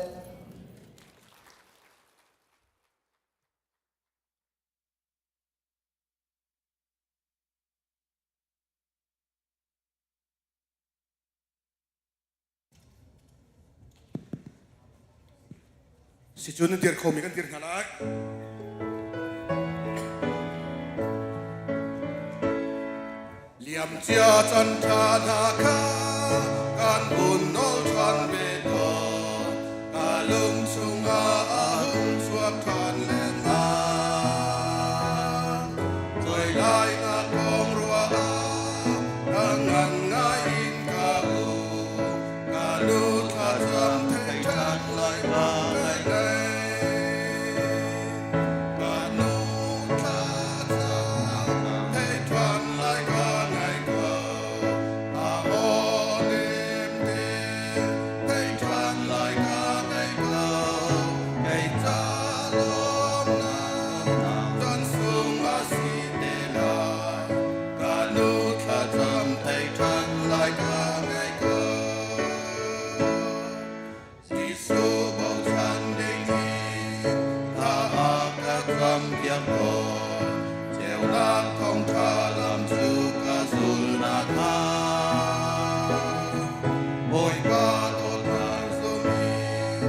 Sicun nan dir khomi kan dir hna lai. Liam cia chan ṭha hna kha kan hun nawl ṭhan ve tawn. Ka lung chungah a hung chuak ṭhan lengmang. Cuai lai na kong ruah ah ka ngan ngai in ka um. Ka lu thlacam thei ṭhan lai ma ngai lei. Ka nu thlacam thei ṭhan lai ka ngai ko. A aw nem te thei ṭhan lai ka ngai ko. Kei ca lawmnak chan sung a si te lai. Ka nu thlacam thei ṭhan lai ka ngai ko. Jesuh bochan ding in thla a ka campiak tawn. Ceunak thawngṭha lam cu ka zul nakhnga. Bawipa dawtnak zum in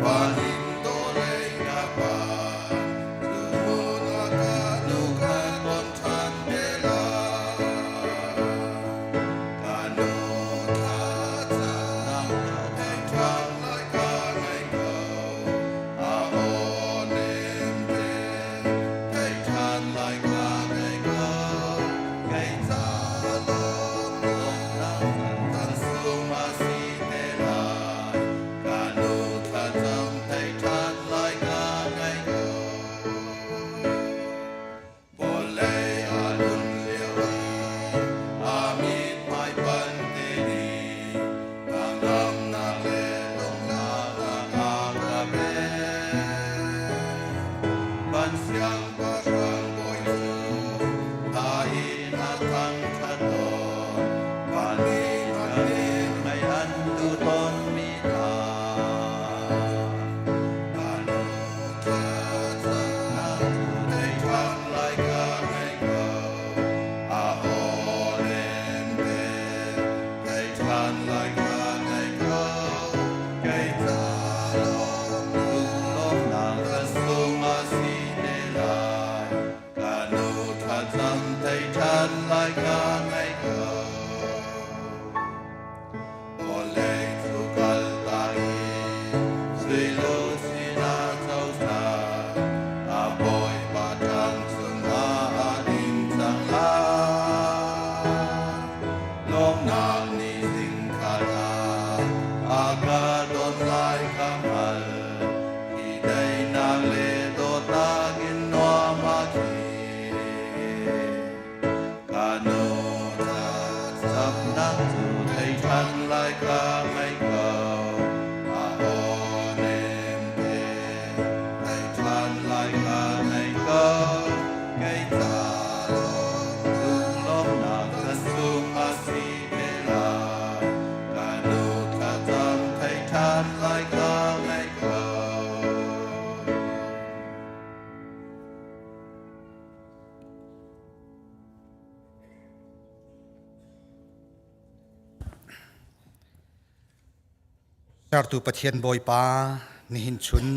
van in dawlei ka phan. Cu hmun ah ka nu ka ton ṭhan te lai. Ka nu thlacam thei ṭhan lai ka ngai ko. A aw nem te thei ṭhan lai ka ngai ko. Kei ca lawmnak chan sung a si te lai. Ka nu thlacam thei ṭhan lai ka ngai ko. Vawlei a nun lio ah a mithmai panh te nih hnangamnak le lunglauhnak a ka pek. Van siangpahrang bawi cu hla in a thangṭhat tawn, van nih van nih mei an duh tawnmi hna. Ka nu thlacamnak thei ṭhan lai ka ngei ko. A aw nem te thei ṭhan lai ka ngei ko. Kei ca lawmnak kan sung a si te lai. Ka nu thlacam thei ṭhan lai ka ngei ko. Vawlei cu kal ta i suilu sinah cohlan, a Bawipa ṭang cungah a ding cang lai. Lawmhnak nih zingkhat ah a ka don lai ka hngalh, hi daihnak le dawtnak in nuam a thi. Ka nu thlacamnak cu thei ṭhan lai ka ngei ko. A aw nem te thei ṭhan lai ka ngei ko. Kei ca lunglawmhnak chan sung a si te lai. Ka nu thlacam thei ṭhan lai ka ngei ko. Sertu Pathian Bawipa nihin chun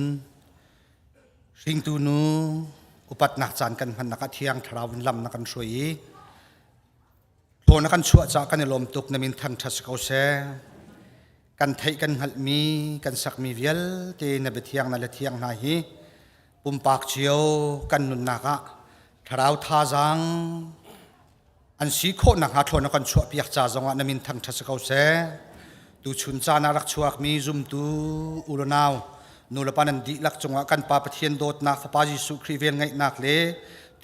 hringtu nu upatnak caan kan hmannak ah thiang thlarau in lam na kan hruai i thaw na kan chuah caah kan i lawm tuk na min thangṭhat si ko seh kan theih kan hngalhmi kan sakmi vialte na biathiang na le thiang hna hi pumpak cio kan nunnak ah thlarau thazaang an si khawh nakhnga thlawn na kan chuahpiak ca zongah na min thangṭhat si ko seh. Tuchun caan ah rak chuakmi zumtu u le nau nulepa nan dihlak cungah kan Pa Pathian dawtnak Fapa Jesuh Khrih velngeihnak le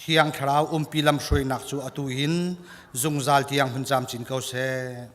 Thiang Thlarau umpi lamhruainak cu atu hin zungzal tiang hun camcin ko seh.